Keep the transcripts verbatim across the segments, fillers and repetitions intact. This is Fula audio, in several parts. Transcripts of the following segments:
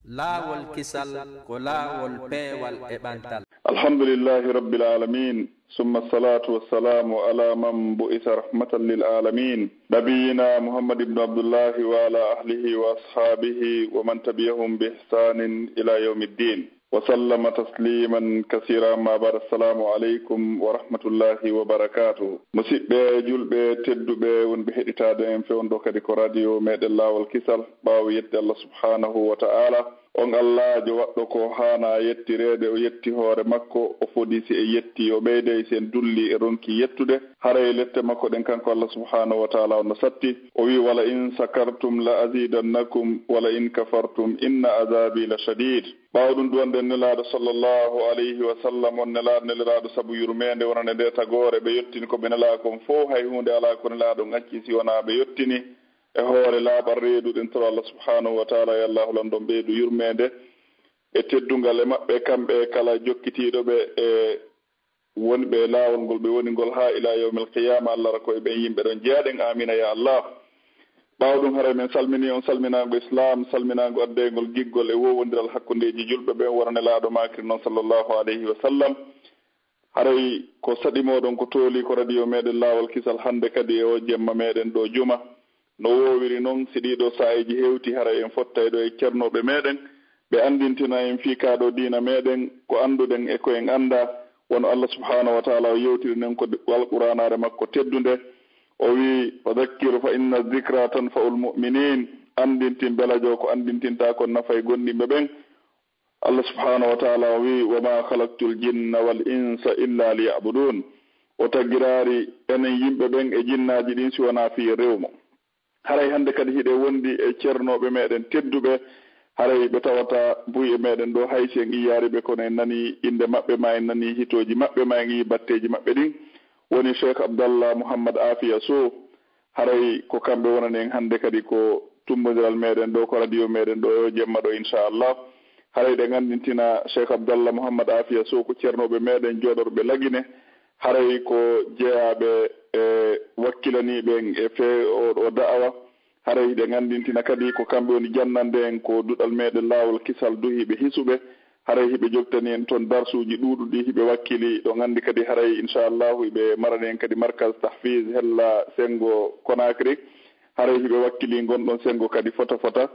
Laawol kisal ko laawol peewal e ɓantal. الحمد لله رب العالمين، ثم الصلاة والسلام على من بعث رحمة للعالمين، نبينا محمد بن عبد الله وعلى أهله وأصحابه ومن تبعهم بإحسان إلى يوم الدين، وسلم تسليما كثيرا. أما بعد، السلام عليكم ورحمة الله وبركاته. Musidɓe julɓe tedduɓe wonɓe heɗitaade en fewndo kadi ko radio meɗen Laawol Kisal, ɓaawo yettude Allah subhanahu wa ta'ala, on Allaajo waɗɗo ko haana yettireede, o yetti hoore makko, o fodi si en yetti, o ɓeyday si en dulli e ronki yettude. Haray lette makko ɗen kanko Allah subhanahu wa ta'ala on no satti. O wi, "Wala in sakartum la azidannakum, wala in kafartum inna azabi la shadid." Ɓaawo ɗum duwanɗen Nelaaɗo sallallahu alayhi wa sallam, on Nelaaɗo neliraaɗo sabu yurmeende wonande nde tagoore, ɓe yottini ko ɓe nelaa kon fow, hay huunde alaa ko Nelaaɗo on acci si wonaa ɓe yottini e hoore laaɓal reedu. Ɗen toro Allah subhanahu wa ta'ala, yo Allah holan ɗon ɓeydu yurmeende e teddungal e maɓɓe, kamɓe kala jokkitiiɗo ɓe e wonɓe e laawol ngol ɓe woni ngol haa ila yawmil qiyaama. Allah rako e ɓen yimɓe ɗon jeyaɗen, aamiina ya Allah. Ɓaawo ɗum, haray men salmini on salminaango Islaam, salminaango addeygol giggol e wowondiral hakkundeeji julɓe ɓen, wano Nelaaɗo maakiri non sallallahu alayhi wa sallam. Haray ko saɗi mooɗon ko tooli ko radio meɗen Laawol Kisal hannde kadi e o jemma meɗen ɗo juma. No woowiri non, si ɗiɗo saa'iiji hewti, haray en fottay ɗo e cernooɓe meɗen, ɓe anndintina en fii kaa ɗo diina meɗen, ko annduɗen e ko en anndaa, wano Allah subhanahu wa ta'ala o yewtiri nen ko Alqur'aanaare makko teddunde. O wi, "Wa dhakkir fa inna dhikra tanfa'ul mu'minin." Anndintin, belajo ko anndintintaa kon nafay gomɗinɓe ɓen. Allah subhanahu wa ta'ala o wi, "Wa ma khalaqtul jinna wal insa illa liya'budun." O tagiraali enen yimɓe ɓen e jinnaaji ɗin si wonaa fii rewmo. Haray hannde kadi hiɗen wondi e cernooɓe meɗen tedduɓe, haray ɓe tawata buy e meɗen ɗo, hay si en iyaali ɓe, kono en nanii innde maɓɓe, maa en nanii hitooji maɓɓe, maa en iyii batteeji maɓɓe ɗin. Woni Cheikh Abdallah Muhammad Afiya Sow. Haray ko kamɓe wonani en hannde kadi ko tummbondiral meɗen ɗo, ko radio meɗen ɗo e o jemma ɗo, inchallah. Haray ɗen anndintina Cheikh Abdallah Muhammad Afiya Sow ko cernooɓe meɗen jooɗorɓe Lagine. Haray ko jeyaaɓe e wakkilaniiɓe en e fee oo ɗoo da'awa. Haray hiɗen anndintina kadi ko kamɓe woni jannande en ko duɗal meɗen Laawol Kisal, duhiiɓe hisuɓe. Haray hiɓe jogtani en ton darsuuji ɗuuɗuɗi, hiɓe wakkili. Ɗon anndi kadi haray, inchallahu, hiɓe marani en kadi markaz tahfiz hella senngo Conakry. Haray hiɓe wakkili ngon ɗon senngo kadi fota fota.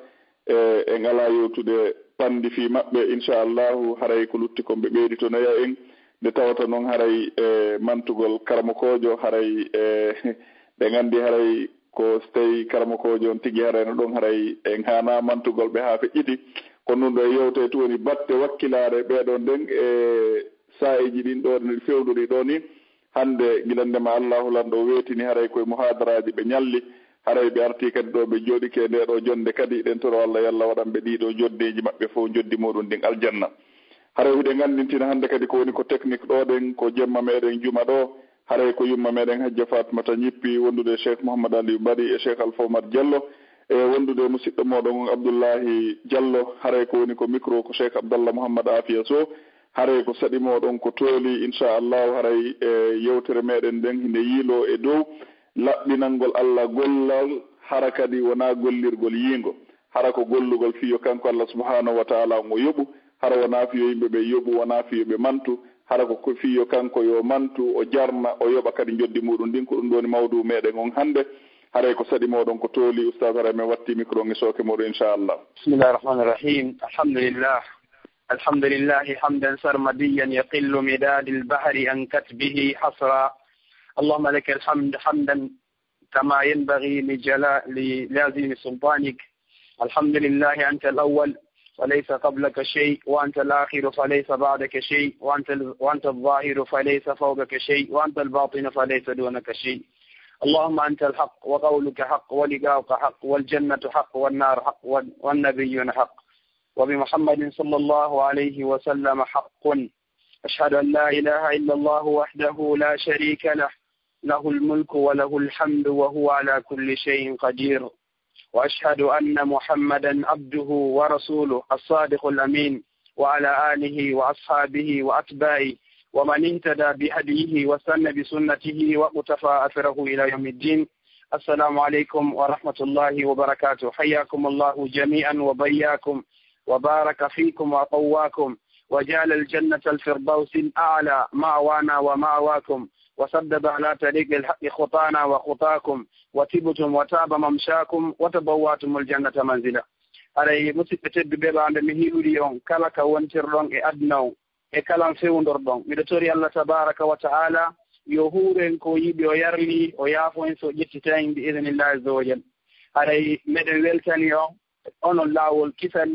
E, en alaa yewtude panndi fii maɓɓe, inchallahu, haray ko lutti kon ɓe ɓeyditonoya en. Nde tawata non haray, e, mantugol karamokoojo, haray, e, ɗen anndi haray ko so tawii karamokoojo on tigi haray no ɗon, haray en haanaa mantugol ɓe haa feƴƴiti. Ko ɗun ɗoo e yewte tun woni batte wakkilaare ɓee ɗon ɗen e saa'iiji ɗin ɗoo no ɗi fewndori ɗoo ni. Hannde, gila ndema Allaahu Lanɗo weetini, haray ko e muhaadaraaji ɓe ñalli, haray ɓe artii kadi ɗoo, ɓe jooɗike e ndee ɗoo jonnde kadi. Hiɗen toro Alla, yo Alla waɗan ɓe ɗii ɗoo joddeeji maɓɓe fow, njoddi muuɗum ndin aljanna. Haray hiɗen anndintina hannde kadi ko woni ko technique ɗoo ɗen, ko jemma meɗen juma ɗoo, haray ko yumma meɗen Hajja Fatimata Ñippi, wondude e Cheikh Mouhammad Aliou Bari e Cheikh Alpha Oumar Diallo, e wondude e musiɗɗo mooɗon on Abdoullahi Diallo, haray ko woni ko micro ko Cheikh Abdallah Mouhammad Afia Sow. Haray ko saɗi mooɗon ko tooli, inchallahu, haray e yewtere meɗen nden hinde yiiloo e dow laɓɓinangol Alla gollal, hara kadi wonaa gollirgol yiingo, hara ko gollugol fii yo kanko Alla subhanahu wa ta'ala on o yoɓu, hara wonaa fii yo yimɓe ɓen yoɓu, wonaa fii yo ɓe mantu, hara ko ko fii yo kanko yo mantu, o jarna, o yoɓa kadi njoddi muuɗum ndin. Ko ɗum ɗoo woni mawduu meɗen on hannde. Haray ko saɗi mooɗon ko tooli, Ustaaz, haray men watti micro on e sooke mooɗon, inchallah. بسم الله الرحمن الرحيم. الحمد لله. الحمد لله حمدا سرمديا يقل مداد البحر عن كتبه حصرا. اللهم لك الحمد حمدا كما ينبغي لجلال، لعظيم سلطانك. الحمد لله، أنت الأول فليس قبلك شيء، وأنت الآخر فليس بعدك شيء، وأنت ال-، وأنت الظاهر فليس فوقك شيء، وأنت الباطن فليس دونك شيء. اللهم أنت الحق، وقولك حق، ولقاؤك حق، والجنة حق، والنار حق، وال-، والنبيون حق. وبمحمد صلى الله عليه وسلم حق. أشهد أن لا إله إلا الله وحده لا شريك له، له الملك وله الحمد وهو على كل شيء قدير. وأشهد أن محمدا عبده ورسوله الصادق الأمين، وعلى آله وأصحابه وأتباعه ومن اهتدى بهديه واستن بسنته واقتفى أثره إلى يوم الدين. السلام عليكم ورحمة الله وبركاته. حياكم الله جميعا وبياكم وبارك فيكم وقواكم، وجعل الجنة الفردوس الأعلى مأوانا ومأواكم، وسدد على طريق الحق خطانا وخطاكم، وطبتم وطاب ممشاكم وتبوأتم الجنة منزلا. Haray, musidɓe tedduɓe, ɓaawo nde mi hiwri on kala ka wontirɗon e aduna on, e kala fewndorɗon, miɗo tori Allah tabaraka wa ta'ala yo huur en ko yiɗi, o yarli, o yaafo en so ƴettita en bi idnillahi azza wa jal. Haray meɗen weltani on onon laawol kisal,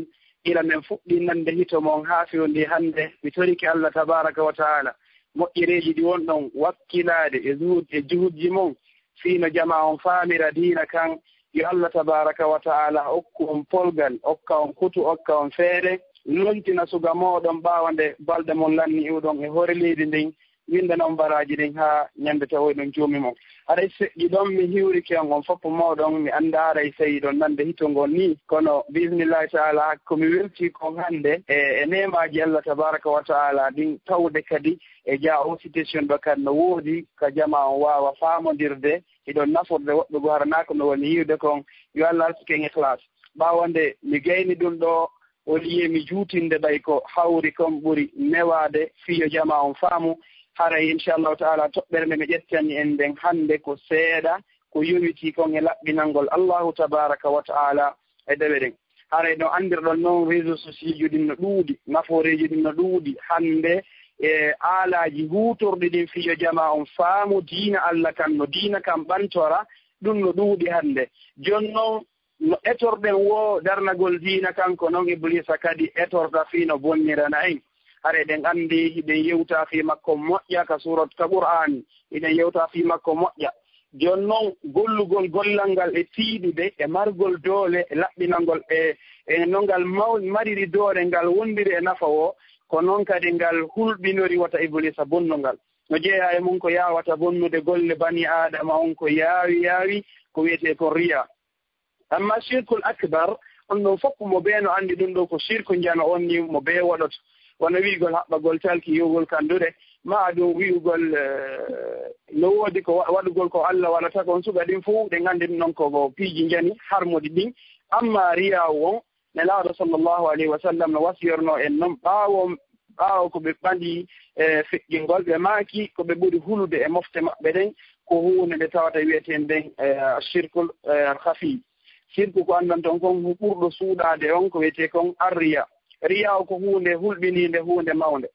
ila men fuɗɗi nande hito mon haa fewndi hannde. Mi torike Allah tabaraka wa ta'ala moƴƴereeji ɗi wonɗon wakkilaade e zuhud, e juhudji mon, fii no jamaa on faamira diina kan. Yo Allah tabaraka wa ta'ala okku on polgal, okka on kutu, okka on feere, lontina suga mooɗon ɓaawo nde balɗe mon lanni iwɗon e hoore leydi ndin, winndana on baraaji ɗin haa ñande tawoyɗon joomii mon. Haray seƴƴi ɗon mi hiwrike on, on fof mooɗon, mi anndaa haray so hiɗon nande hito ngon nii, kono bi'iznillahi ta'ala ko mi weltii kon hannde e, e neemaaji Allah tabaraka wa ta'ala ɗin, tawde kadi e jaa o situation ɗo kadi no woodi ka jamaa on waawa faamondirde, hiɗon naforde woɓɓe goo hara naa ko no woni yi'ude kon. Yo Allah arsuku en ikhlas. Ɓaawo nde mi gayni ɗum ɗo, au lieu mi juutinde ɓay ko hawri kon ɓuri newaade fii yo jamaa on faamu. Haray inchallahu ta'ala toɓɓere nde mi ƴettani en nden hannde ko seeɗa ko yowitii kon e laɓɓinangol Allahu tabaraka wa ta'ala e dewe ɗen. Haray no anndirɗon non, réseaux sociaux ji ɗin no ɗuuɗi, nafooreeji ɗin no ɗuuɗi hannde, e aalaaji huutorɗi ɗin fii yo jamaa on faamu diina Allah kan, no diina kan ɓantora, ɗum no ɗuuɗi hannde. Jooni non, no etorɗen woo darnagol diina kan, ko non Ibliisa kadi etorta fii no bonnirana en. Haray eɗen anndi hiɗen yewta fii makko moƴƴa ka suurat, ka Qur'aani, hiɗen yewta fii makko moƴƴa. Jooni non, gollugol gollal ngal e tiiɗude, e margol doole, e laɓɓinangol, e, e no ngal maw-, mariri doole, ngal wondiri e nafa woo, ko non kadi ngal hulɓinori wota Ibliisa bonnu ngal. No jeyaa e mum ko yaawata bonnude golle banii Aadama on ko yaawi yaawi, ko wi'etee kon riyaa. Amma shirkul akbar, on ɗon fof mo bee no anndi ɗum ɗo ko shirku njano on ni mo bee waɗoto. Wano wi'ugol haɓɓagol talki, yi'ugol kannduɗe, maa ɗum wi'ugol, eh, no woodi ko wa-, waɗugol ko Allah waɗata kon, suga ɗin fof ɗen anndi ɗum ɗon ko, ko piiji njani harmuɗi ɗin. Amma riyaawu on, Nelaaɗo sallallahu alayhi wa sallam no wasiyorno en non ɓaawo, ɓaawo ko ɓe ɓaɗi, eh, feƴƴingol, ɓe maaki ko ɓe ɓuri hulude e mofte maɓɓe ɗen ko huunde nde tawata wi'eten nden, eh, shirkul, eh, khafi. Shirku ko anndanton kon hu-, ɓurɗo suuɗaade on ko wi'etee kon arriya. Riya o ko huunde hulɓiniinde, huunde mawnde.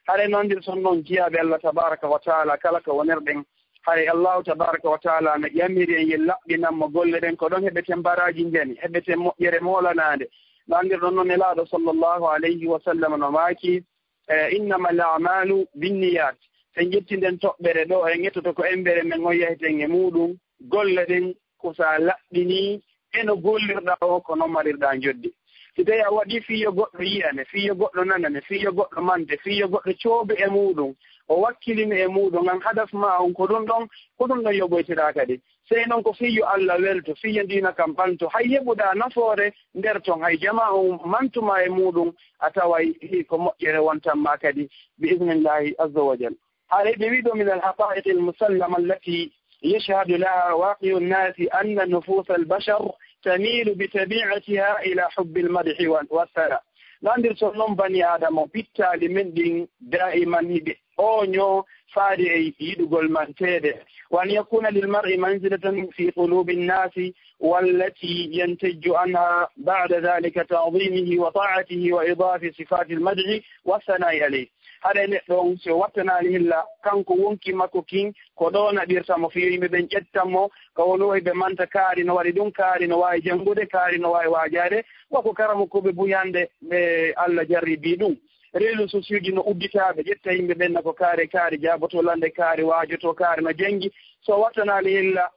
Haray no anndirton non jiyaaɓe Allah tabaraka wa taala kala ko wonirɗen, haray Allahu tabaraka wa taala no ƴamiri en yo laɓɓinan mo golle ɗen, ko ɗon heɓeten baraaji njani, heɓeten moƴƴere moolanaande. No anndirɗon non Nelaaɗo sallallahu alayhi wa sallam no maaki, eh, "Innamal a'malu binniyat." Sen ƴetti nden toɓɓere ɗo, en ƴettoto ko embere men on yaheten e muuɗum, golle ɗen ko sa laɓɓini e no gollirɗa o, ko non marirɗa njoɓdi. Si tawi a waɗi fii yo goɗɗo yi'ane, fii yo goɗɗo nanane, fii yo goɗɗo mante, fii yo goɗɗo coobe e muuɗum, o wakkilini e muuɗum, an hadaf ma on ko ɗum ɗon, ko ɗum ɗon yoɓoytiraa kadi. Sey non ko fii yo Allah welto, fii yo diina kan ɓanto, hay heɓuɗa nafoore nder ton, hay jamaa on mantuma e muuɗum, a taway hi ko moƴƴere wontan ma kadi, bi iznillahi azza wa jal. Haray ɓe wi'i ɗo, "من الحقائق المسلمة التي يشهد لها واقع الناس أن نفوس البشر تميل بطبيعتها إلى حب المدح و-، والثناء." No anndirton non banii Aadama, pittaali men ɗin daa'iman hiɓe ooñoo faade e yiɗugol manteede. "وأن يكون للمرء منزلة في قلوب الناس والتي ينتج عنها بعد ذلك تعظيمه وطاعته وإضافة صفات المدح والثناء عليه." Haray neɗɗo on, si o wattanaali hilla, kanko wonki makko kin, ko ɗo naɓirta mo, fii yo yimɓe ɓen ƴetta mo, ka woni o hiɓe manta kaari no waɗi ɗum, kaari no waawi janngude, kaari no waawi waajaade, wa ko karamokooɓe buy hannde ɓe Allah jarribii ɗum. Réseaux sociaux ji no udditaa, ɓe ƴetta yimɓe ɓen na ko kaari, kaari jaabotoo lannde, kaari waajotoo, kaari no janngi. So wattanaali hilla,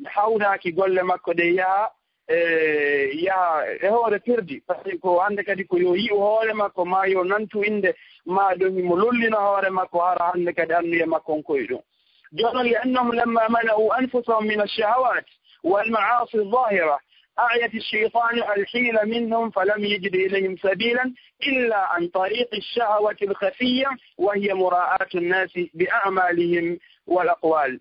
hawnaaki golle makko ɗe yaha, e yaha e hoore perdi. Parce que ko hannde kadi ko yo yi'u hoore makko, maa yo nantu innde, maa ɗum himo lollina hoore makko, hara hannde kadi annuye makko on koye ɗum. Jooni, "لأنهم لما منعوا أنفسهم من الشهوات والمعاصي الظاهرة، أعيت الشيطان الحيلة منهم، فلم يجد إليهم سبيلا إلا عن طريق الشهوة الخفية، وهي مراءة الناس بأعمالهم والأقوال."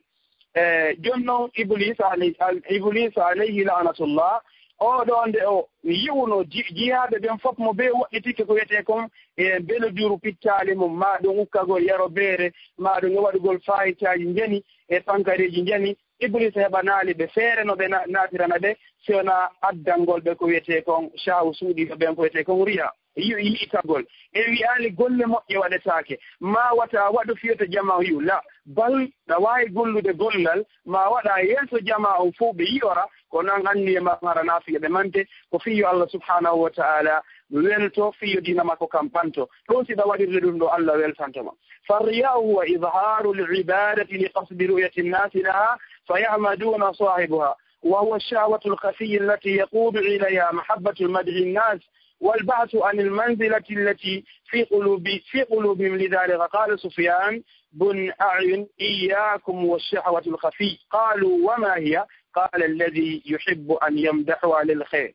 Eh, jooni non Ibliisa alay-, al-, Ibliisa alayhi la'natullah, Oo ɗoo nde o yi'unoo ji-, jiyaaɓe ɓen fof mo bee woɗɗitike ko wiyetee kon e mbeloduru pittaali mum, maa ɗum ukkagol yaro beere, maa ɗum e waɗugol faahicaaji njani e pankareeji njani, Ibliisa heɓanaali ɓe feere no ɓe na-, naatirana ɓe, si wonaa addangol ɓe ko wiyetee kon shahwa suuɗiiɗo ɓen ko wiyetee kon riya. Yi-, yi'itagol. En wi'aali golle moƴƴe waɗetaake. Maa wata waɗu fiyo to jamaa on yi'u. La, bal ɗa waawi gollude gollal, maa waɗa yeeso jamaa on fow ɓe yi'ora, ko non anniye maa hara naa fiyo ɓe mante, ko fiyo Allah subhanahu wa ta'ala welto, fiyo diina makko kan ɓanto. Ɗum si ɗa waɗirde ɗum ɗo, Allah weltanto ma. فالرياء هو إظهار العبادة لقصد رؤية الناس لها فيحمدون صاحبها، وهو الشهوة الخفية التي يقود إليها محبة مدح الناس والبحث عن المنزلة التي في قلوب، في قلوبهم. لذلك قال سفيان بن أعين: إياكم والشهوة الخفي. قالوا: وما هي؟ قال: الذي يحب أن يمدحه على الخير.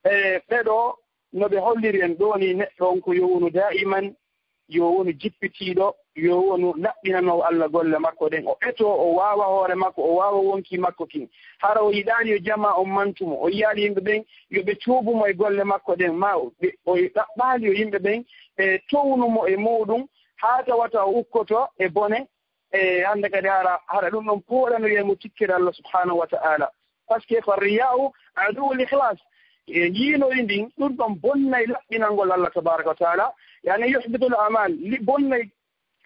E ɓeɗo no ɓe holliri en ɗo ni, neɗɗo on ko yo wonu daiman, yo wonu jippitiiɗo, yo wonu laɓɓinanoowo Allah golle makko ɗen, o etoo, o waawa hoore makko, o waawa wonki makko kin. Hara o yiɗaali yo jamaa on mantu mo, o yiyaali yimɓe ɓen yo ɓe cuubu mo e golle makko ɗen, ma o ɓe, o ɗaɓɓaali yo yimɓe ɓen e townu mo e muuɗum, haa tawata o ukkoto e bone, e hannde kadi hara, hara ɗum ɗon pooɗanoyay mo tikkere Allah subhanahu wa ta'ala. Parce que فالرياء عدو الإخلاص. E yiinori ndin, ɗum ɗon bonnay laɓɓinangol Allah tabaraka wa ta'ala, yani يحبط الأعمال, li-, bonnay,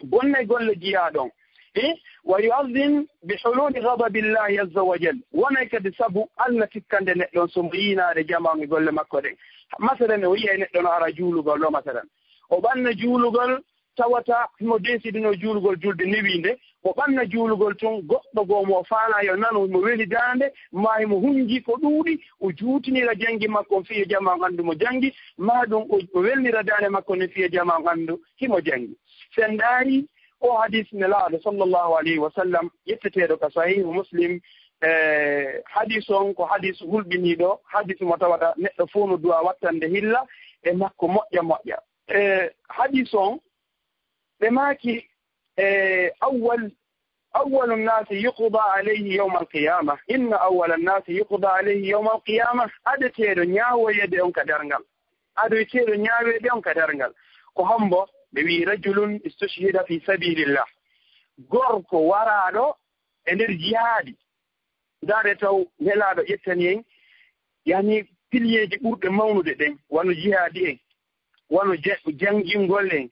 bonnay golle jiyaaɗo on. E, ويعظم بحلول غضب الله عز وجل. Wonay kadi sabu Allah tikkande neɗɗo on, so mo yiinaade jamaa on e golle makko ɗen. Masalan, o yi'ay neɗɗo no ara juulugol ɗo, masalan. O ɓanna juulugol, tawata himo deesidinoo juulugol julde newiinde, o ɓanna juulugol tun, goɗɗo goo mo o faalaa yo nanu, himo weli daande, maa himo hunji ko ɗuuɗi, o juutinira janngi makko on fii yo jamaa on anndu mo janngi, maa ɗum o, o welnira daande makko nden fii yo jamaa on anndu himo janngi. Si en ndaarii oo hadis Nelaaɗo sallallahu alayhi wa sallam, ƴetteteeɗo ka Sahihu Muslim, e hadis on ko hadis hulɓiniiɗo, hadis mo tawata neɗɗo fow no duwaa wattande hilla e makko moƴƴa moƴƴa. E hadis on, ɓe maaki, e, أول، أول الناس يقضى عليه يوم القيامة، إن أول الناس يقضى عليه يوم القيامة, adeteeɗo ñaawoyeede on ka darngal. Adoyteeɗo ñaaweede on ka darngal. Ko hombo? Ɓe wi'i: رجل استشهد في سبيل الله. Gorko waraaɗo e nder jihaadi. Ndaare taw Nelaaɗo ƴettani en, yani, piliyeeji ɓurɗe mawnude ɗen, wano jihaadi en, wano ja-, janngingol en,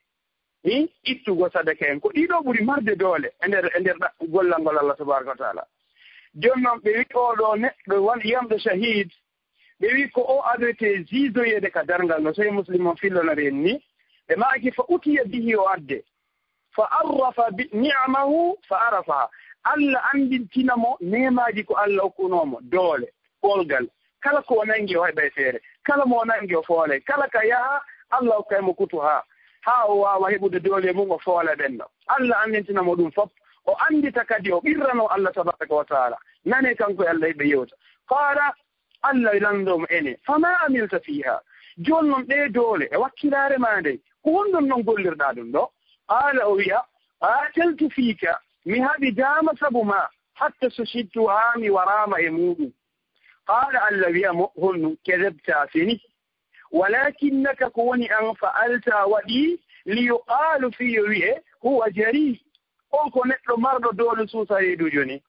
hi, ittugol sadaka en. Ko ɗiɗo ɓuri marde doole e nder, e nder ɗa-, gollal ngol Allah tabaraka wa taala. Jooni non ɓe wi'i oo ɗoo neɗɗo won yamɗo shahid, ɓe wi'i ko o adoyte jiidoyeede ka darngal no Sahih Muslim on fillonori en ni. Ɓe maaki فأتي به, o adde. فعرف ب-، نعمه فعرفها. Allah anndintina mo neemaaji ko Allah okkunoo mo, doole, polgal. Kala ko o nanngi o heɓay feere. Kala mo o nanngi o foolay. Kala ka yaha, Allah okkay mo kutu haa. Haa o waawa heɓude doole mum o foola ɓen ɗon. Allah anndintina mo ɗum fof. O anndita kadi o qirranoo Allah tabaraka wa taala. Nanee kanko e Allah hiɓe yewta. قال Allah lanndoo mo ene, فما عملت فيها؟ Jooni non ɗee doole e wakkilaare maa nden, ko honɗun non gollirɗaa ɗum ɗoo? قال, o wi'a, قاتلت فيك, mi haɓidaama sabu maa, حتى استشهدت, haa mi waraama e muuɗum. قال, Allah wi'a mo, honɗun, كذبت, a fenii. ولكنك, ko woni an, فعلت, a waɗii, ليقال, fii yo wi'e, هو جريء. On ko neɗɗo marɗo doole suusa reeduujo ni.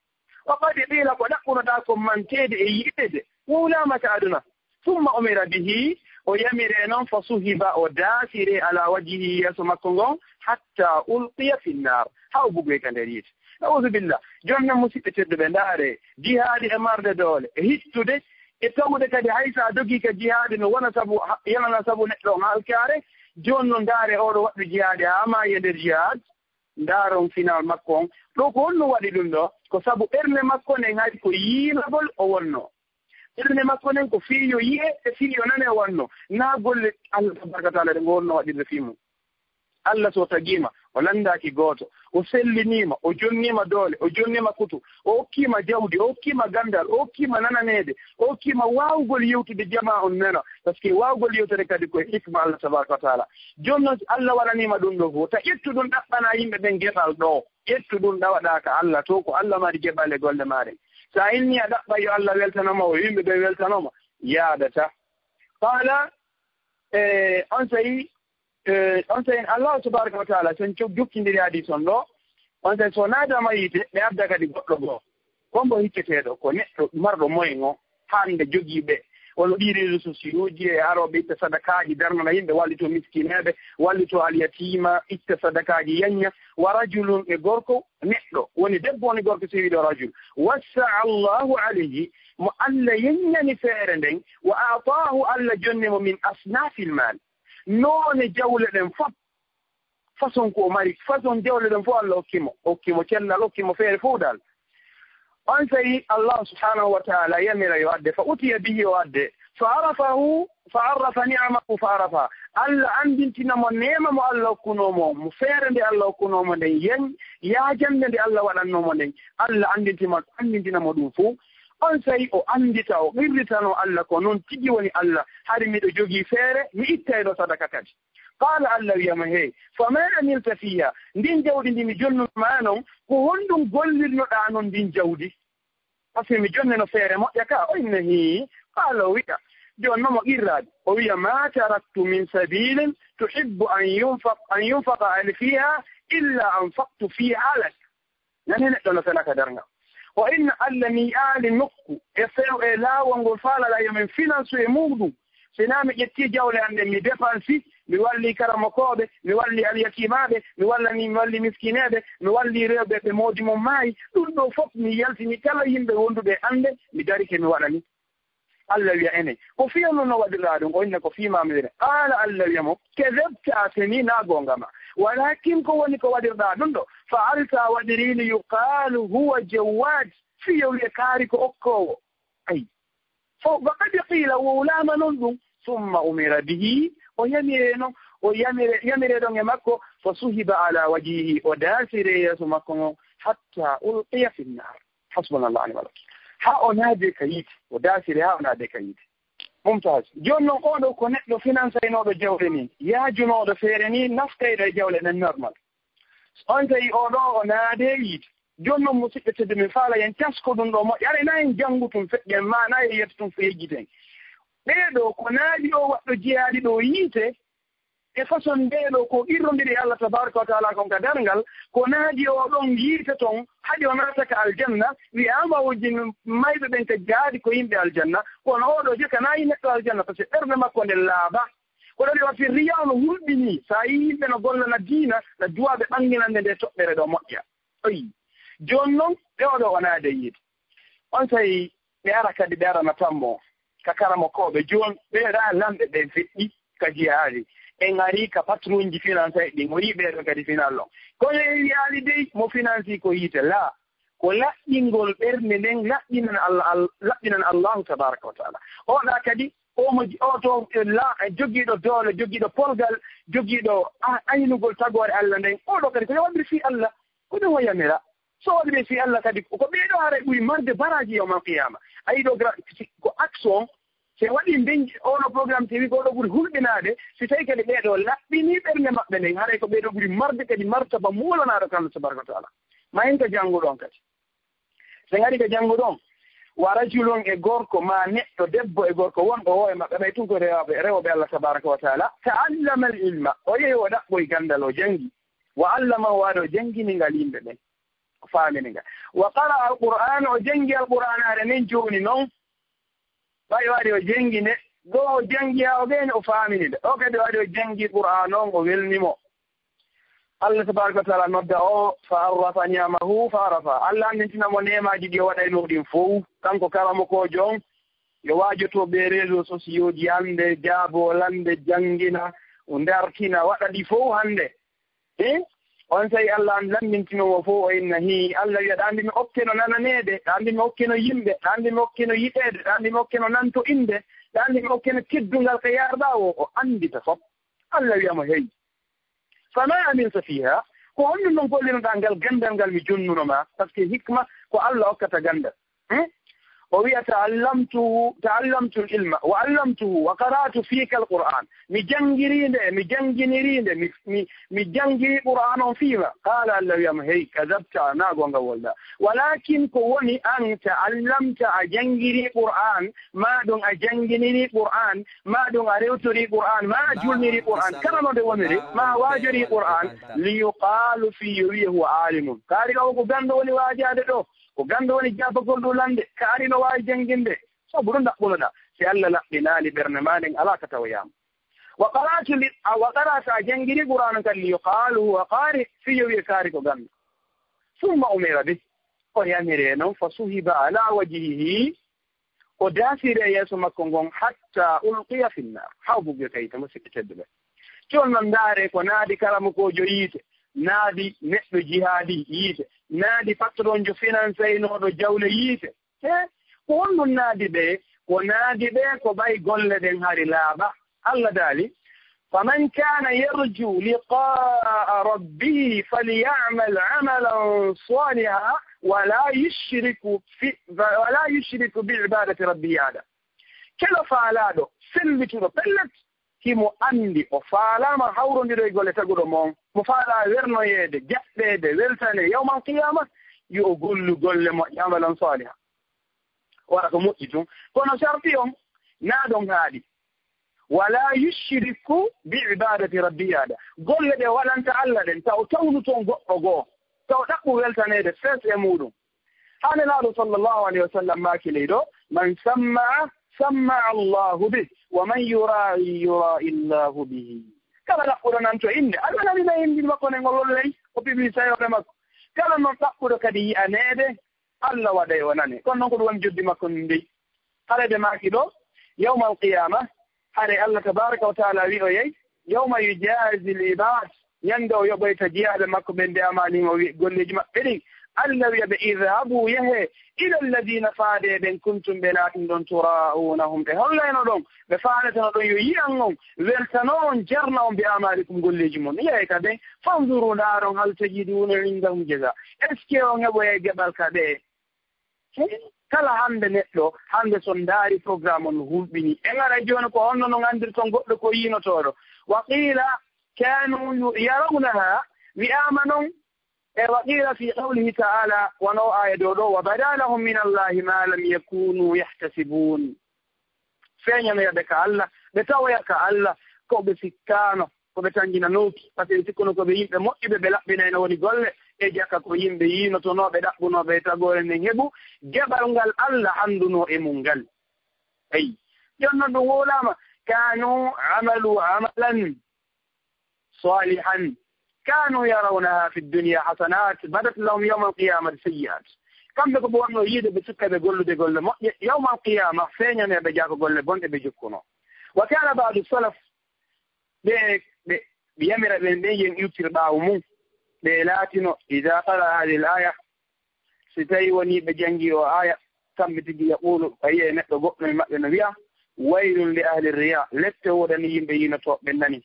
وقد قيل, ko ɗaɓɓunoɗaa kon manteede e yi'eede, wowlaama ka aduna. ثم أمر به, o yamiree non, فصهب, o daasiree, على وجهه, yeeso makko ngon, حتى ألقي في النار, haa o bugoy ka nder yiite. أعوذ بالله. Jooni non, musiɓɓe tedduɓe, ndaaree, jihaadi e marde doole, e hittude, e tawude kadi hay so a dogii ka jihaadi no wona sabu, ha-, yanana sabu neɗɗo on halkaare. Jooni non, ndaaree oo ɗoo waɗɗo jihaadi haa maayi e nder jihaad. Ndaaron final makko on. Ɗoo ko honno waɗi ɗum ɗoo? Ko sabu ɓernde makko nden hari ko yiilagol o wonnoo. Ɓernde makko nden ko fii yo yi'e e fii yo nane o wannoo. Naa golle Allah tabaraka wa taala ɗe ngo wonnoo waɗirde fii mum. Allah so tagii ma, o lanndaaki gooto. O selliniima, o jonniima doole, o jonniima kutu, o okkiima jawdi, o okkiima ganndal, o okkiima nananeede, o okkiima waawugol yewtude jamaa on nana. Parce que waawugol yewtere kadi ko e hikma Allah tabaraka wa taala. Jooni non, si Allah waɗaniima ɗum ɗoo fof, ta ƴettu ɗum ɗaɓɓanaa yimɓe ɓen geɓal ɗoo. Ƴettu ɗum ɗawaɗaa ka Allah to, ko Allah mari geɓal e golle maa ɗen. So a innii a ɗaɓɓay yo Allah weltano ma, o yimɓe ɓen weltano ma, yaadata. Qala, e, on sayi, e, on sayi Allah tabaraka wa taala, sen co-, jokkindiri hadis on ɗo, on sayi so naadama yiite, ɓe adda kadi goɗɗo goo. Ko mbo hicceteeɗo, ko neɗɗo marɗo moyen o, hannde jogiiɓe, wano ɗi réseaux sociaux ji e arooɓe itta sadakaaji, darnana yimɓe, wallito miskineeɓe, wallito alyatiima, itta sadakaaji, yañña, wa rajulun e gorko, neɗɗo, woni debbo, woni gorko, si wiɗo rajul. Wassa Allahu alayhi, mo Allah yeññani feere nden, wa aataahu, Allah jonni mo min asnaafil maal. Noone jawle ɗen fof, façon ko o mari, façon jawle ɗen fof Allah okki mo. Okki mo cellal, okki mo feere fof dal. On sayi Allah subhanahu wa ta'ala yamira yo adde, fa utiya bihi o adde, fa arafahu, fa arafa ni'amahu fa arafa. Allah anndintina mo neema mo Allah okkunoo mo, mo feere nde Allah okkunoo mo nden, yen yaajande nde Allah waɗannoo mo nden. Allah anndinti mo, anndintina mo ɗum fof. On sayi o anndita, o qirritanoo Allah ko noon tigi woni Allah. Hari miɗo jogii feere, mi ittay ɗo sadaka kadi. Qaala, Allah wiya mo, hey, fa ma amilta fiha, ndin jawdi ndi mi jonnuno ma non, ko honɗum gollirnoɗaa non ndin jawdi? Parce que mi jonneno feere moƴƴa ka, o inna hii, qaala o wiya, jooni noon mo qirraade, o wiya, ma taraktu min sabilin tuhibbu an yunfaq, an yunfaqa fiha illa anfaqtu fiha lak. Nani neɗɗo no fela ka darnga. O inna Allah mi yi'aali nokku e few e laawol ngol faalala yo min finansu e muuɗum. Si naa mi ƴetti jawle an ɗen mi depansi, mi walli karamokooɓe, mi walli alyatiimaaɓe, mi wallani, mi walli miskineeɓe, mi walli rewɓe ɓe moodi mum maayi. Ɗum ɗoo fof mi yaltini kala yimɓe wonduɓe e an ɓe, mi darike mi waɗani. Allah wiya ene, ko fii honɗum no waɗirɗaa ɗum? O inna ko fii maa mi wene. Qaala Allah wiya mo, kadabta, a fenii, naa goonga ma. Walakin ko woni ko waɗirɗaa ɗum ɗo, fa'alta, a waɗirii, li yuqaalu huwa jawwaad, fii yo wiye kaari ko okkoowo. Ay. Fo, wa qad qiila, wowlaama non ɗum. Summa umira bihi, o yamire no, o yamire, yamire ɗon e makko, fa suhiba ala wajhihi, o daasire yeeso makko ngon, hatta ulqiya fi nnaar. Hasbunallah wa ni'mal wakiil. Haa o naade ka yiite, o daasire haa o naade ka yiite. Mumtaz. Jooni non, oo ɗoo ko neɗɗo finansaynooɗo jawle nii, yaajunooɗo feere nii, naftayɗo e jawle ɗen normal. On tawi oo ɗoo o naade yiite. Jooni non, musidɓe tedduɓe, mi faala yen casko ɗum ɗoo moƴƴa. Aray na en janngu tun feƴƴen, ma na en yetto tun fo yejjiten. Ɓee ɗoo ko naadi oo waɗɗo jihaadi ɗoo yiite, e façon ndee ɗoo ko qirrondiri e Allah tabaraka wa taala kon ka darngal, ko naadi oo ɗon yiite ton, haɗi o naata ka aljanna, wi'aama o jin mayɓe ɓen ka jaadi ko yimɓe aljanna, kono oo ɗoo jaka na yi neɗɗo aljanna, parce que ɓernde makko nden laaɓaa. Ko ɗaɗi o fi riya no hulɓinii, so a yii yimɓe no gollana diina, na duwaa ɓe ɓannginande nde toɓɓere ɗoo moƴƴa. Oyi. Jooni non, ɓe oo ɗoo o naade yiite. On tawi ɓe ara kadi, ɓe arana tammo ka karamokooɓe. Jooni ɓee ɗaa lamɓe ɓe feƴƴi ka jihaadi. En arii ka patronji finansay ɗin, o yii ɓee ɗoo kadi final on. Kono en wiyaali dey mo finansi ko yiite. Laa, ko laɓɓingol ɓernde nden, laɓɓinan Allah, Al-, laɓɓinan Allahu tabaraka wa taala. Oo ɗaa kadi, oo mo ji-, oo to, eh, la-, eh, jogiiɗo doole, jogiiɗo polgal, jogiiɗo a-, aynugol tagoore Allah nden, oo ɗoo kadi ko yo waɗir fii Allah, ko ɗum o yamira. So waɗi ɓe fii Allah kadi, ko ɓee ɗoo haray ɓuri marde baraaji yawmal qiyaama. A yii ɗoo gra-, si, ko action, si waɗi mbeñ-, oo ɗoo programme, si wii ko ɗoo ɓuri hulɓinaade, si tawi kadi ɓee ɗoo laɓɓinii ɓernde maɓɓe nden, haray ko ɓee ɗoo ɓuri marde kadi martaba muulanaaɗo ka Allah tabaraka wa taala. Ma en ka jannguɗon kadi. Si en arii ka jannguɗon, wa rajulun e gorko, ma neɗɗo, debbo e gorko, wonɗo oo e maɓɓe, ɓay tun ko rewɓe, rewɓe Allah tabaraka wa taala, ta'allama al-ilma, o yehi o ɗaɓɓoyi ganndal, o janngi, wa allamahu, o ari o janngini ngal yimɓe ɓen. O faamini nga. Wa qara'a al-Qur'aan, o janngi Al-Qur'aanaare nden jooni non. Ɓay o ari o janngi nde, ɗo o janngi haa o ɓeyni o faamini nde. O kadi o ari o janngi Qur'aan on, o welni mo. Allah tabaaraka wa ta'aala nodda o, fa arrafa ni'amahu fa arafa. Allah anndintina mo neemaaji ɗi o waɗaynoo ɗin fow. Kanko karamokoojo on, yo waajoto ɓe réseaux sociaux ji hannde, jaaboo lannde, janngina, o ndartina, waɗa ɗi fow hannde. Eh? On sey Allah an lammintinoo mo fof, o inna, hii, Allah wiya, ɗa anndi mi okkeno nananeede, ɗa anndi mi okkeno yimɓe, ɗa anndi mi okkeno yiɗeede, ɗa anndi mi okkeno nantoɗinde, ɗa anndi mi okkeno teddungal ka yaarɗa o, o anndita fof. Allah wiya mo, hey, fama amilta fiha, ko honɗum non gollinoɗa ngal ganndal ngal mi jonnuno ma? Parce que hikma ko Allah okkata ganndal. Hmm? O wiya, "Ta'allamtuhu, ta'allamtu al-ilma, wa allamtuhu, wa qara'tu fika al-Qur'an." Mi janngirii nde, mi jannginiri nde, mi, mi, mi janngii Qur'aan on fii ma. Qaala, Allah wiya mo, "Hey, kadabta, naa goonga wolda. Walakin ko woni an ta'allamta, a janngirii Qur'aan, maa ɗum a jannginiri Qur'aan, maa ɗum a rewtorii Qur'aan, maa a julnirii Qur'aan, kala no nde woniri, maa a waajorii Qur'aan, li yuqaalu fii yo wiye huwa aalimun." Kaari ka o ko ganndo woni waajaade ɗo, ko ganndo woni jaabagol ɗum lande, kaari no waawi jannginde. Sabu ɗum ɗaɓɓunoɗaa, si Allah laɓɓinaali ɓernde maa nden, alaa ka tawoyaama. Wa qara'tu li, a, wa qara'ta, a janngiri Qur'aana kan, li yuqaalu huwa qaari, fii yo wiye kaari ko ganndo. Summa umira bih, o yamiri e non, fa suhiba ala wajhihi, o daasiri e yeeso makko ngon, hatta ulqiya fi nnaar, haa o buggoyta yiite, musiɓɓe tedduɓe. Jooni non ndaare ko naadi karamokoojo yiite, naadi neɗɗo jihaadi yiite, naadi patronjo finansaynooɗo jawle yiite. He, ko honɗum naadi ɓe? Ko naadi ɓe ko ɓay golle ɗen hari laaɓa. Allah daali, "Faman kana yarju liqa'a rabbihi falya'mal amalan salihan wala yushriku fi, wala yushriku bi ibadati rabbihi ahada." Kelo faalaaɗo, sellituɗo, pellet, himo anndi o faalaama hawrondiroygol e taguɗo mo on, mo faalaa wernoyeede, jaɓɓeede, weltane yawmal qiyaama, yo o gollu golle moƴƴe, amalan saaliha. Wala ko moƴƴi tun. Kono sarti on, naa ɗon haaɗi. Wala yushriku bi ibadati rabbihi ahada. Golle ɗe waɗanta Allah ɗen, taw tawnu toon goɗɗo goo, taw ɗaɓɓu weltaneede fes e muuɗum. Haa Nelaaɗo sallallahu alayhi wa sallam maaki ley ɗo, "Man samma'a, samma'a Allahu bih, wa man yura'i, yura'i Allahu bihi." Kala ɗaɓɓuɗo nanto innde, Allah nani na innde makko nden o lollay, o piɓi sayooɓe makko. Kala non ɗaɓɓuɗo kadi yi'aneede, Allah waɗay o nane. Kono non ko ɗum woni joddi makko ndin dey. Hare ɓe maaki ɗo, yawmal qiyaama, hare Allah tabaaraka wa ta'aala wi'oyay, "Yawma yujaazi l-ibaad," ñande o yoɓoyta jiyaaɓe makko ɓen nde amaali mo wi-, golleeji maɓɓe ɗin. Allah wi'a ɓe, "Idhabu, yahee, ila alladhiina, faade e ɓen, kuntum, ɓe laatinɗon, tura'uunahum, ɓe hollayno ɗon, ɓe faaleteno ɗon, yo yi'an on, weltano on, jarna on, bi amaalikum, golleeji mon. Yahee ka ɓen, fanzuru, ndaaron, hal tajiduuna indahum jazaa. Est-ce que on heɓoyay geɓal ka ɓe?" Kala hannde neɗɗo, hannde so ndaari programme on no hulɓini. En ara jooni ko honno no nganndirton goɗɗo ko yiinotooɗo. Wa qiila kaanu yu-, yarawnaha, wi'aama non, e wa qiila fi qawlihi ta'ala, wano aaya dow ɗo, "Wa bada lahum min Allahi ma lam yakunu yahtasibuun." Feeñanoya ɓe ka Allah, ɓe tawoya ka Allah, ko ɓe sikkaano. Ko ɓe tanjinanooki, par ce que ɓe sikkuno ko ɓe yimɓe moƴƴuɓe, ɓe laɓɓinayno woni golle e jaka, ko yimɓe yiinotonooɓe, ɗaɓɓunooɓe e tagoore nden heɓu geɓal ngal Allah hanndunoo e mum ngal. Eyi, jooni non ɗum wowlaama, "Kaanu amalu amalan salihan, kaanu yarawnaha fi dunya hasanat, badat lahum yawmal qiyamati sayyi'at." Kamɓe ko ɓe wonno yiide, ɓe sukka ɓe gollude golle moƴƴe, yawmal qiyama feeñane ɓe jaka golle bonɗe ɓe jokkuno. Wa kana ba'du salaf, ɓe, ɓe, ɓe yamira ɓen, ɓen yen iwtir ɓaawo mum. Ɓe laatino, idaa qara haadihil aaya, si tawi woni ɓe janngi o aaya, kamɓe tigi, yaquulu, a yi'ay neɗɗo goɗɗo e maɓɓe no wi'a, "Waylun li ahli riyaa, lette woodani yimɓe yiinotooɓe ɓen nani."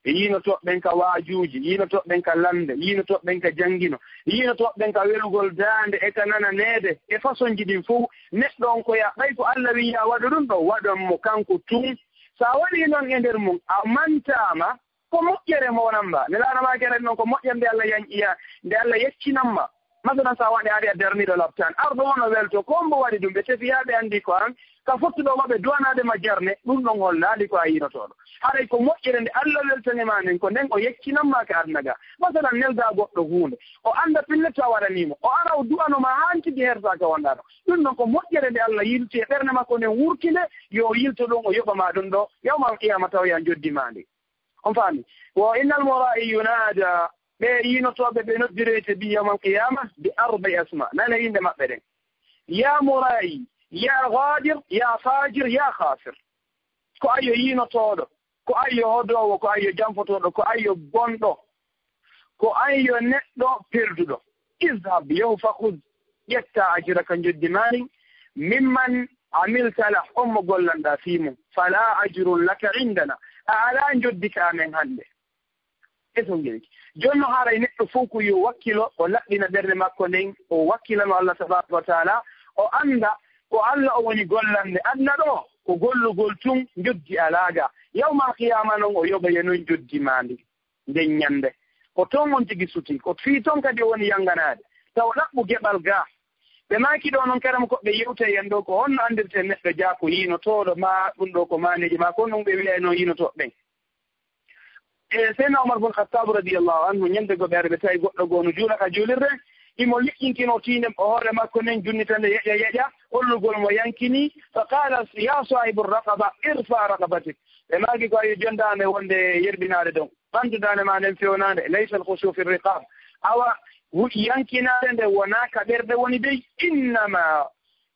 Yiinotooɓe ɓen ka waajuuji, yiinotooɓe ɓen ka lannde, yiinotooɓe ɓen ka janngino, yiinotooɓe ɓen ka welugol daande e ka nananeede e fasonji ɗin fow. Neɗɗo on ko ya, ɓay ko Alla wi'i ya waɗu ɗum ɗo, waɗan mo kanko tun. So a waɗii noon e nder mum, a mantaama, ko moƴƴere mo wonanma. Nelaaɗo maaki aɗa anndi noon ko moƴƴere nde Alla yanƴiya, nde Alla yeccinan ma. Masalan, so a waɗi, ari a darniiɗo laptaan, arɗo on no welto, ko mbo waɗi ɗum, ɓe tefi haa ɓe anndi ko an, ka fottuɗo maɓɓe duwanaade ma jarne, ɗum ɗon hollaali ko a yiinotooɗo. Haray ko moƴƴere nde Alla weltani ma nden, ko nden o yeccinan ma ka aduna ga. Masalan, neldaa goɗɗo huunde, o annda pille to a waɗanii mo, o ara o duwano ma haa tigi hersa ka wonɗaa ɗo. Ɗum ɗon ko moƴƴere nde Alla yilti e ɓernde makko nden wurti nde, yo o yilto ɗum, o yoɓa ma ɗum ɗo, yawmal qiyaama tawoya njoddi ma ndi. On faami? Wa innal muraa'i yunaada, ɓe yiinotooɓe ɓe noddiroyte bi yawmal qiyaama bi arba'i asma. Nane innde maɓɓe ɗen. Ya muraa'i, ya gaadir, ya faajir, ya khaasir. Ko ayyo yiinotooɗo, ko ayyo hodoowo, ko ayyo janfotooɗo, ko ayyo bonɗo, ko ayyo neɗɗo perduɗo. Izhab, yahu, fa khudh, ƴetta ajraka njoddi maa ndin, mimman amilta lah, on mo gollanɗaa fii mum. Fala ajrun laka indana, a alaa njoddi ka amen hannde. E so ngeɗi. Jooni no haray neɗɗo fow ko yo wakkilo, o laɓɓina ɓernde makko nden, o wakkilano Allah tabaaraka wa taala, o annda Ko Alla o woni gollande aduna ɗo, ko gollugol tun njoddi alaa ga. Yawmal qiyaama non o yoɓoya non njoddi maa ndi, nden ñande. Ko ton on tigi suti, ko fii ton kadi o woni yanganaade. Taw ɗaɓɓu geɓal ga. Ɓe maaki ɗo non karam ko ɓe yewta en ɗo, ko honno anndirten neɗɗo jaa ko yiinotooɗo maa ɗum ɗo ko maaneeji maa, ko non ɓe wi'ay non yiinotooɓe ɓen. E Seydina Umar bun Khattab radiyallahu anhu, ñande goo ɓe ari ɓe tawi goɗɗo goo no juula ka juulirde, himo liƴƴinkino tiinde o hoore makko nden, junnita nde yeƴa yeƴa, hollugol mo yankini, fa qala, ya sahibu raqaba, irfa raqabatik. Ɓe maaki ko ayo jondaande wonde yerɓinaade ɗon. Ɓandu daande maa nden fewnaande, laysa al khushu fi riqab. Awa, hu-, yankinaare nde wonaa ka ɓerɗe woni dey, innama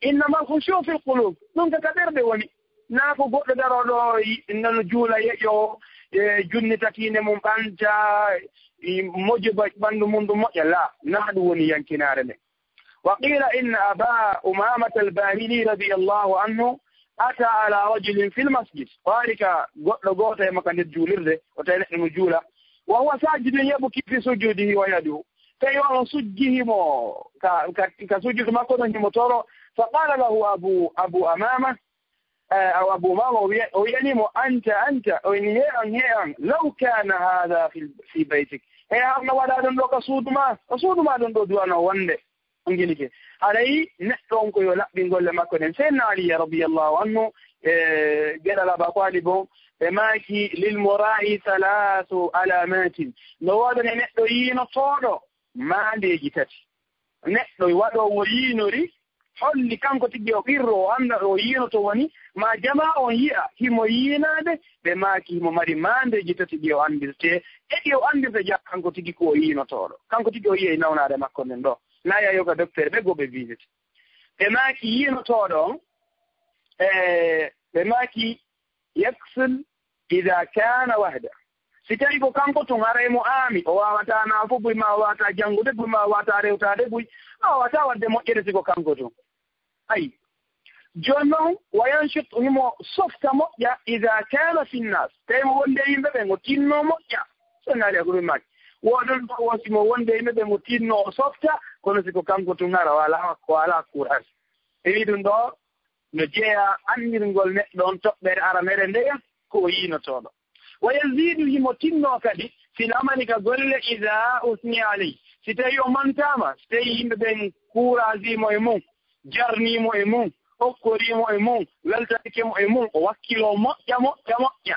Innamal khushu'u fil qulub. Ɗum ka, ka ɓerɗe woni. Naa ko goɗɗo darooɗo yi-, nano juula yeƴo, e, junni tatiinde mum ɓanta, e, mojo ba-, ɓanndu mum ɗum moƴƴa. La, naa ɗum woni yankinaare nden. Wa qila inna Aba Umamata al-Bahili radiyallahu anhu ata ala rajulin fil masjid. O ari ka goɗɗo gooto e makka nder juulirde, o tawi neɗɗo no juula. Wa huwa sajidun yabki fi sujudihi wa yad'u. Tawi on sujji himo ka, ka, ka sujudu makko ɗon himo toro. Fa qala lahu Abu, Abu Amama, eh, aw Abu Umama, o wiya-, o wiyani mo, "Anta, anta," o wini, "He an, he an, law kana hadha fi, fi baytik." He an no waɗa ɗon ɗo ka suudu ma, ka suudu ma ɗon ɗo duwano wonde. On gilike. Haray neɗɗo on ko yo laɓɓin golle makko ɗen. Seydina Ali radiyallahu anhu, eh, geɗal Aba Talib on, ɓe maaki, "Lil mura'i thalathu alamatin." No woodani neɗɗo yiinotooɗo maandeeji tati. Neɗɗo waɗoowo yiinori, holli kanko tigi o ɓirro, o annda o yiinoto woni, ma jamaa on yi'a himo yiinaade, ɓe maaki himo mari maandeeji tati ɗi o anndirte, e ɗi o anndirta jaa kanko tigi ko o yiinotooɗo. Kanko tigi o yi'ay nawnaare makko nden ɗo. Na yayo ka docteur ɓe go ɓe visite. Ɓe maaki yiinotooɗo on, e, ɓe maaki yaksul idha kana wahda. Si tawi ko kanko tun haray mo aami, o waawataa naafo buy ma, o waawataa janngude buy ma, o waawataa rewtaade buy, o waawataa waɗde moƴƴere si ko kanko tun. Ayi. Jooni non, wa yanshut, himo softa moƴƴa, idha kana fi nnas. Tawi mo wonde yimɓe ɓen, o tinno moƴƴa. So naali ko ɗum maaki. Woɗon ɗo wosi mo wonde yimɓe ɓen, o tinno, o softa, kono si ko kanko tun hara, wala, wala courage. E wi ɗum ɗo, no jeyaa anndingol neɗɗo on toɓɓere aranere ndeya ko o yiinotooɗo. Wa yazidu, himo tinnoo kadi, fil amali ka golle, iza usni alay. Si tawi o mantaama, si tawi yimɓe ɓen kuuraasii mo e mum, jarnii mo e mum, okkorii mo e mum, weltanike mo e mum, o wakkiloo moƴƴa, moƴƴa, moƴƴa.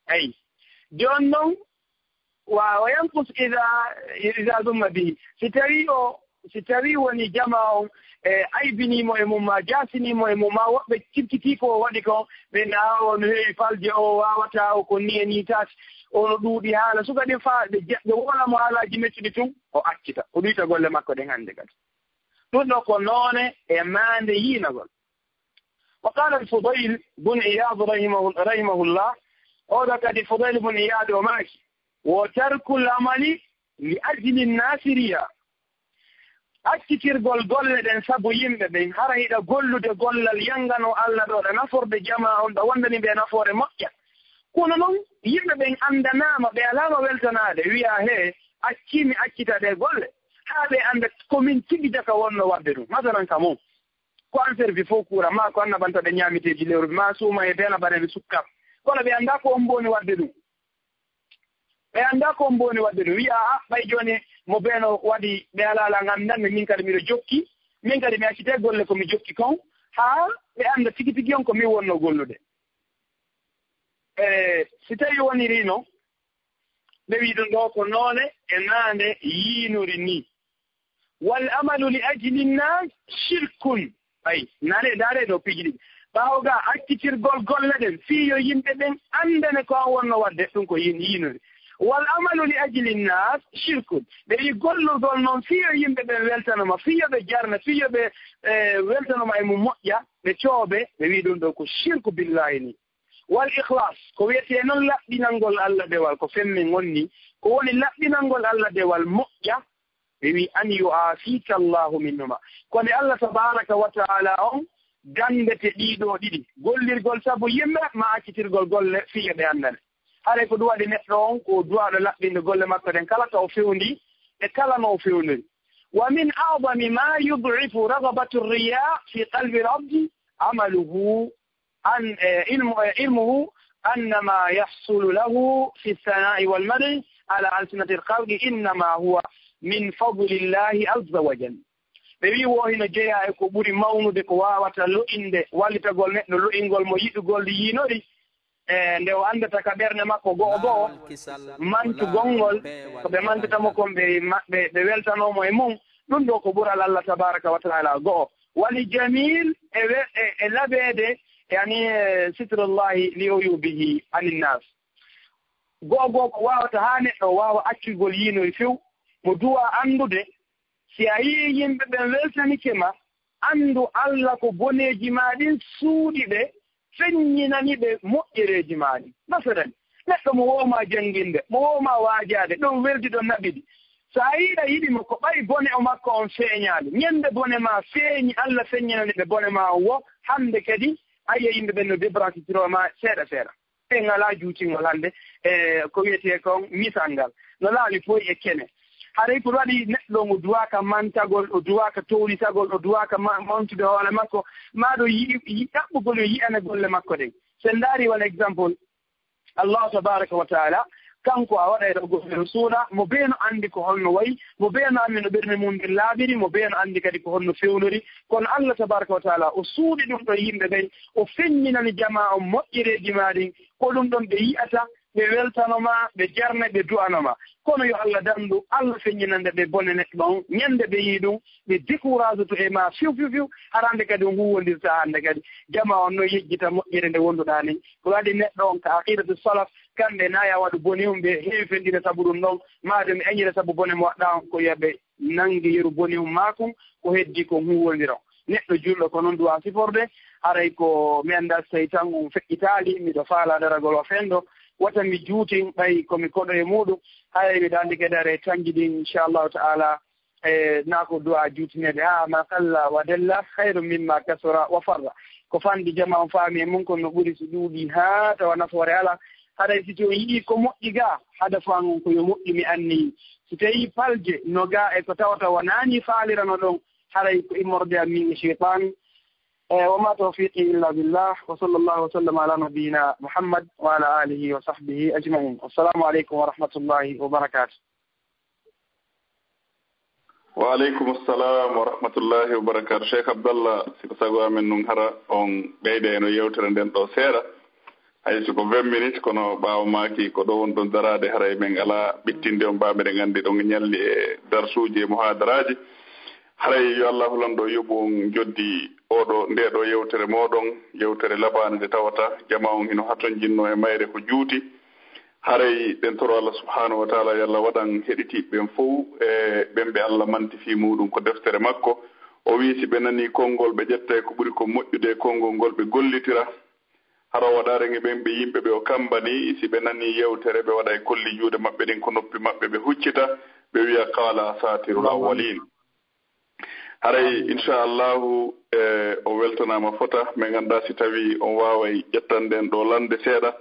Eyi. Jooni non, wa, wa yanqus iza, iza zumma bihi. Si tawi o, si tawi woni jamaa on, e, aybinii mo e mum, ma jaasinii mo e mum, ma woɓɓe ciftitii ko o waɗi kon, ɓe na o no heewi falje, o waawataa, o ko nii e nii taati, o no ɗuuɗi haala. Suka ɗin faa ɓe ja-, ɓe woola mo haalaaji mettuɗi tun, o accita. O ɗuyta golle makko ɗen hannde kadi. Ɗum ɗo ko noone e maande yiinagol. Wa qala al-Fudayl bun Iyad rahimahu-, rahimahullah, oɗo kadi Fudayl bun Iyad o maaki, "Wa tarkul amali li ajli nnaasi riya." Accitirgol golle ɗen sabu yimɓe ɓen, hara hiɗa gollude gollal yangano Allah ɗo, ɗa naforde jamaa on, ɗa wondani ɓe nafoore moƴƴa. Kono non, yimɓe ɓen andanaama, ɓe alaama weltanaade, wiya, "He, accii mi accita ɗe golle." Haa ɓe anda ko min tigi jaka wonno wadde ɗum. Masalan, ka mon. Ko an servi fof courant, ma ko an naɓanta ɓe ñaamiteeji lewru, ma suuma e beela mbaɗa ɓe sukka. Kono ɓe anndaa ko on mboni waɗde ɗum. Ɓe anndaa ko on mboni waɗde ɗum. Wiya, "A, ɓay jooni mo beeno waɗi ɓe alaa alaa ngam nan, min kadi miɗo jokki, min kadi mi accitee golle ko mi jokki kon, haa ɓe annda tigi tigi on ko min wonno gollude." E si tawi woniri non, ɓe wi ɗum ɗo ko noone e maande yiinori ni. Wal amalu li ajli nnas shirkun. Ay, nane, ndaare ɗo piiji ɗiɗi. Ɓaawo ga accitirgol golle ɗen, fii yo yimɓe ɓen anndane ko an wonno waɗde, ɗum ko yin-, yiinori. Wal amalu li ajli nnas shirkun. Ɓe wi gollugol noon fii yo yimɓe ɓen weltanoma, fii yo ɓe jarna, fii yo ɓe, eh, weltanoma e mum moƴƴa, ɓe coobe, ɓe wi ɗum ɗo ko shirku billahi ni. Wal ikhlas, ko wiyetee noon laɓɓinangol Allah dewal, ko femmin wonni, ko woni laɓɓinangol Allah dewal moƴƴa, ɓe wi, "An yu'afika Allahu minhuma." Ko nde Allah tabaraka wa ta'ala on dandete ɗiɗo ɗiɗi, gollirgol sabu yimɓe, ma accitirgol golle fii yo ɓe anndane. Haray ko ɗum waɗi neɗɗo on ko duwaaɗo laɓɓinde golle makko ɗen kala ka o fewndi e kala no o fewndori. ومن أعظم ما يضعف رغبة الرياء في قلب العبد عمله أن، eh, علم-، eh, علمه أن ما يحصل له في الثناء والمدح على ألسنة الخلق إنما هو من فضل الله عز وجل. Ɓe wii woo hino jeyaa e ko ɓuri mawnude ko waawata lo'inde, wallitagol neɗɗo lo'ingol mo yiɗugol yiinori, e nde o anndata ka ɓernde makko go'o go'o, mantugol ngol, ko ɓe mantata mo kon, ɓe ma-, ɓe, ɓe weltanoo mo e mum. Ɗum ɗoo ko ɓural Allah tabaraka wa taala go'o. Wal jamil e we-, e, e laɓeede, yani, e, sitrullahi li uyubihi anin nas. Go'o go'o ko waawata haa neɗɗo waawa accugol yiinoy few, mo duwa anndude, si a yii yimɓe ɓen weltanike ma, anndu Allah ko boneeji maa ɗin suuɗi ɓe, feññinani ɓe moƴƴereeji maa ɗin. Masalan, neɗɗo mo woomaa jannginde, mo woomaa waajaade, ɗon weldi, ɗon naɓidi. So a yiɗa yiɗi mo, ko ɓay bone o makko on feeñaali. Ñande bone maa feeñi, Allah feññinani ɓe bone maa on woo, hannde kadi, a yi'a yimɓe ɓen no débranchitiro ma seeɗa seeɗa. En alaa juutingol hannde, e ko wiyetee kon misal ngal. No laawi poy e kene. Haray ko waɗi neɗɗo mo duwaaka mantagol, o duwaaka towlisagol, o duwaaka ma-, mantude hoore makko, maa ɗo yiɗi, yiɗi ɗaɓɓugol yo yi'ane golle makko ɗen. So en ndaari wano exemple, Allah tabaraka wa taala, kanko a waɗay ɗo golle suuɗa, mo bee no anndi ko honno wayi, mo bee no anndi no ɓernde mum ndin laaɓiri, mo bee no anndi kadi ko honno fewnori. Kono Allah tabaraka wa taala, o suuɗi ɗum ɗo yimɓe ɓen, o feññinani jamaa on moƴƴereeji maa ɗin, ko ɗum ɗon ɓe yi'ata, ɓe weltano ma, ɓe jarna, ɓe du'ano ma. Kono yo Allah dandu, Allah feññinande ɓe bone neɗɗo on, ñande ɓe yii ɗum, ɓe décourage to e ma fiw, fiw, fiw, hara hannde kadi on huuwondirta hannde kadi. Jamaa on no yejjita moƴƴere nde wonduɗaa nden. Ko waɗi neɗɗo on ka aqidatu salaf, kamɓe na ya waɗu boni on, ɓe heewi fenɗire sabu ɗum ɗon, maa ɓe añira sabu bone mo waɗɗaa on, ko yo ɓe nangi yeru boni on maa kun, ko heddi kon huuwondiro. Neɗɗo julɗo ko non duwa siforde, haray ko mi anndaa si tawi tan on feƴƴitaali, miɗo faalaa daragol o fenndo, wata mi juutin, ɓay ko mi koɗo e muuɗum, haray miɗo anndi kadi haray kanji ɗin, inchallahu ta'ala, e, naa ko du'a juutineede, haa ma qalla wa dalla, khayru mimma kasura wa farra. Ko fanɗi jama on faami e mum, kono no ɓuri si ɗuuɗi haa tawa nafoore alaa. Haray si to yiɗi ko moƴƴi gaa, hada faan on ko yo moƴƴu mi anni. Si tawi palje no gaa e ko tawata wanaani faalirano ɗon, haray ko immorde am min e sheytaan. E, wa ma tawfiqi illa billah, wa sallallahu wa sallam ala nabiyyina Muhammad wa ala alihi wa sahbihi ajma'in. Assalamu alaikum wa rahmatullahi wa barakatuh. Wa aleykum assalam wa rahmatullahi wa barakatuh. Cheikh Abdallah, si ko sago amen nun hara on ɓeyda e no yewtere nden ɗo seeɗa. Hay si ko vingt minutes, kono ɓaawo maaki ko ɗo wonɗon daraade, haray men alaa ɓittinde on, ba meɗen anndi ɗon ñalli e darsuuji e muhaadaraaji. Haray yo Allahu Lanɗo yoɓu on joddi oɗo, nde ɗo yewtere mooɗon, yewtere labaande nde tawata jama on hino hatonjinno e mayre ko juuti. Haray ɗen toro Allah subhanahu wa taala, yo Allah waɗan heɗitiiɓe ɓen fow e ɓen ɓe Allah manti fii muuɗum ko deftere makko. O wi'i, si ɓe nanii konngol, ɓe ƴettay ko ɓuri ko moƴƴude e konngol ngol, ɓe gollitira. Hara o waɗaare nge ɓen ɓe yimɓe ɓe o kambani, si ɓe nanii yewtere, ɓe waɗay kolli juuɗe maɓɓe ɗin ko noppi maɓɓe, ɓe huccita, ɓe wi'a, "Qaala asaatirul awwaliin." Haray, inchallahu, e, o weltanaama fota. Min anndaa si tawii on waaway ƴettande en ɗo lande seeɗa.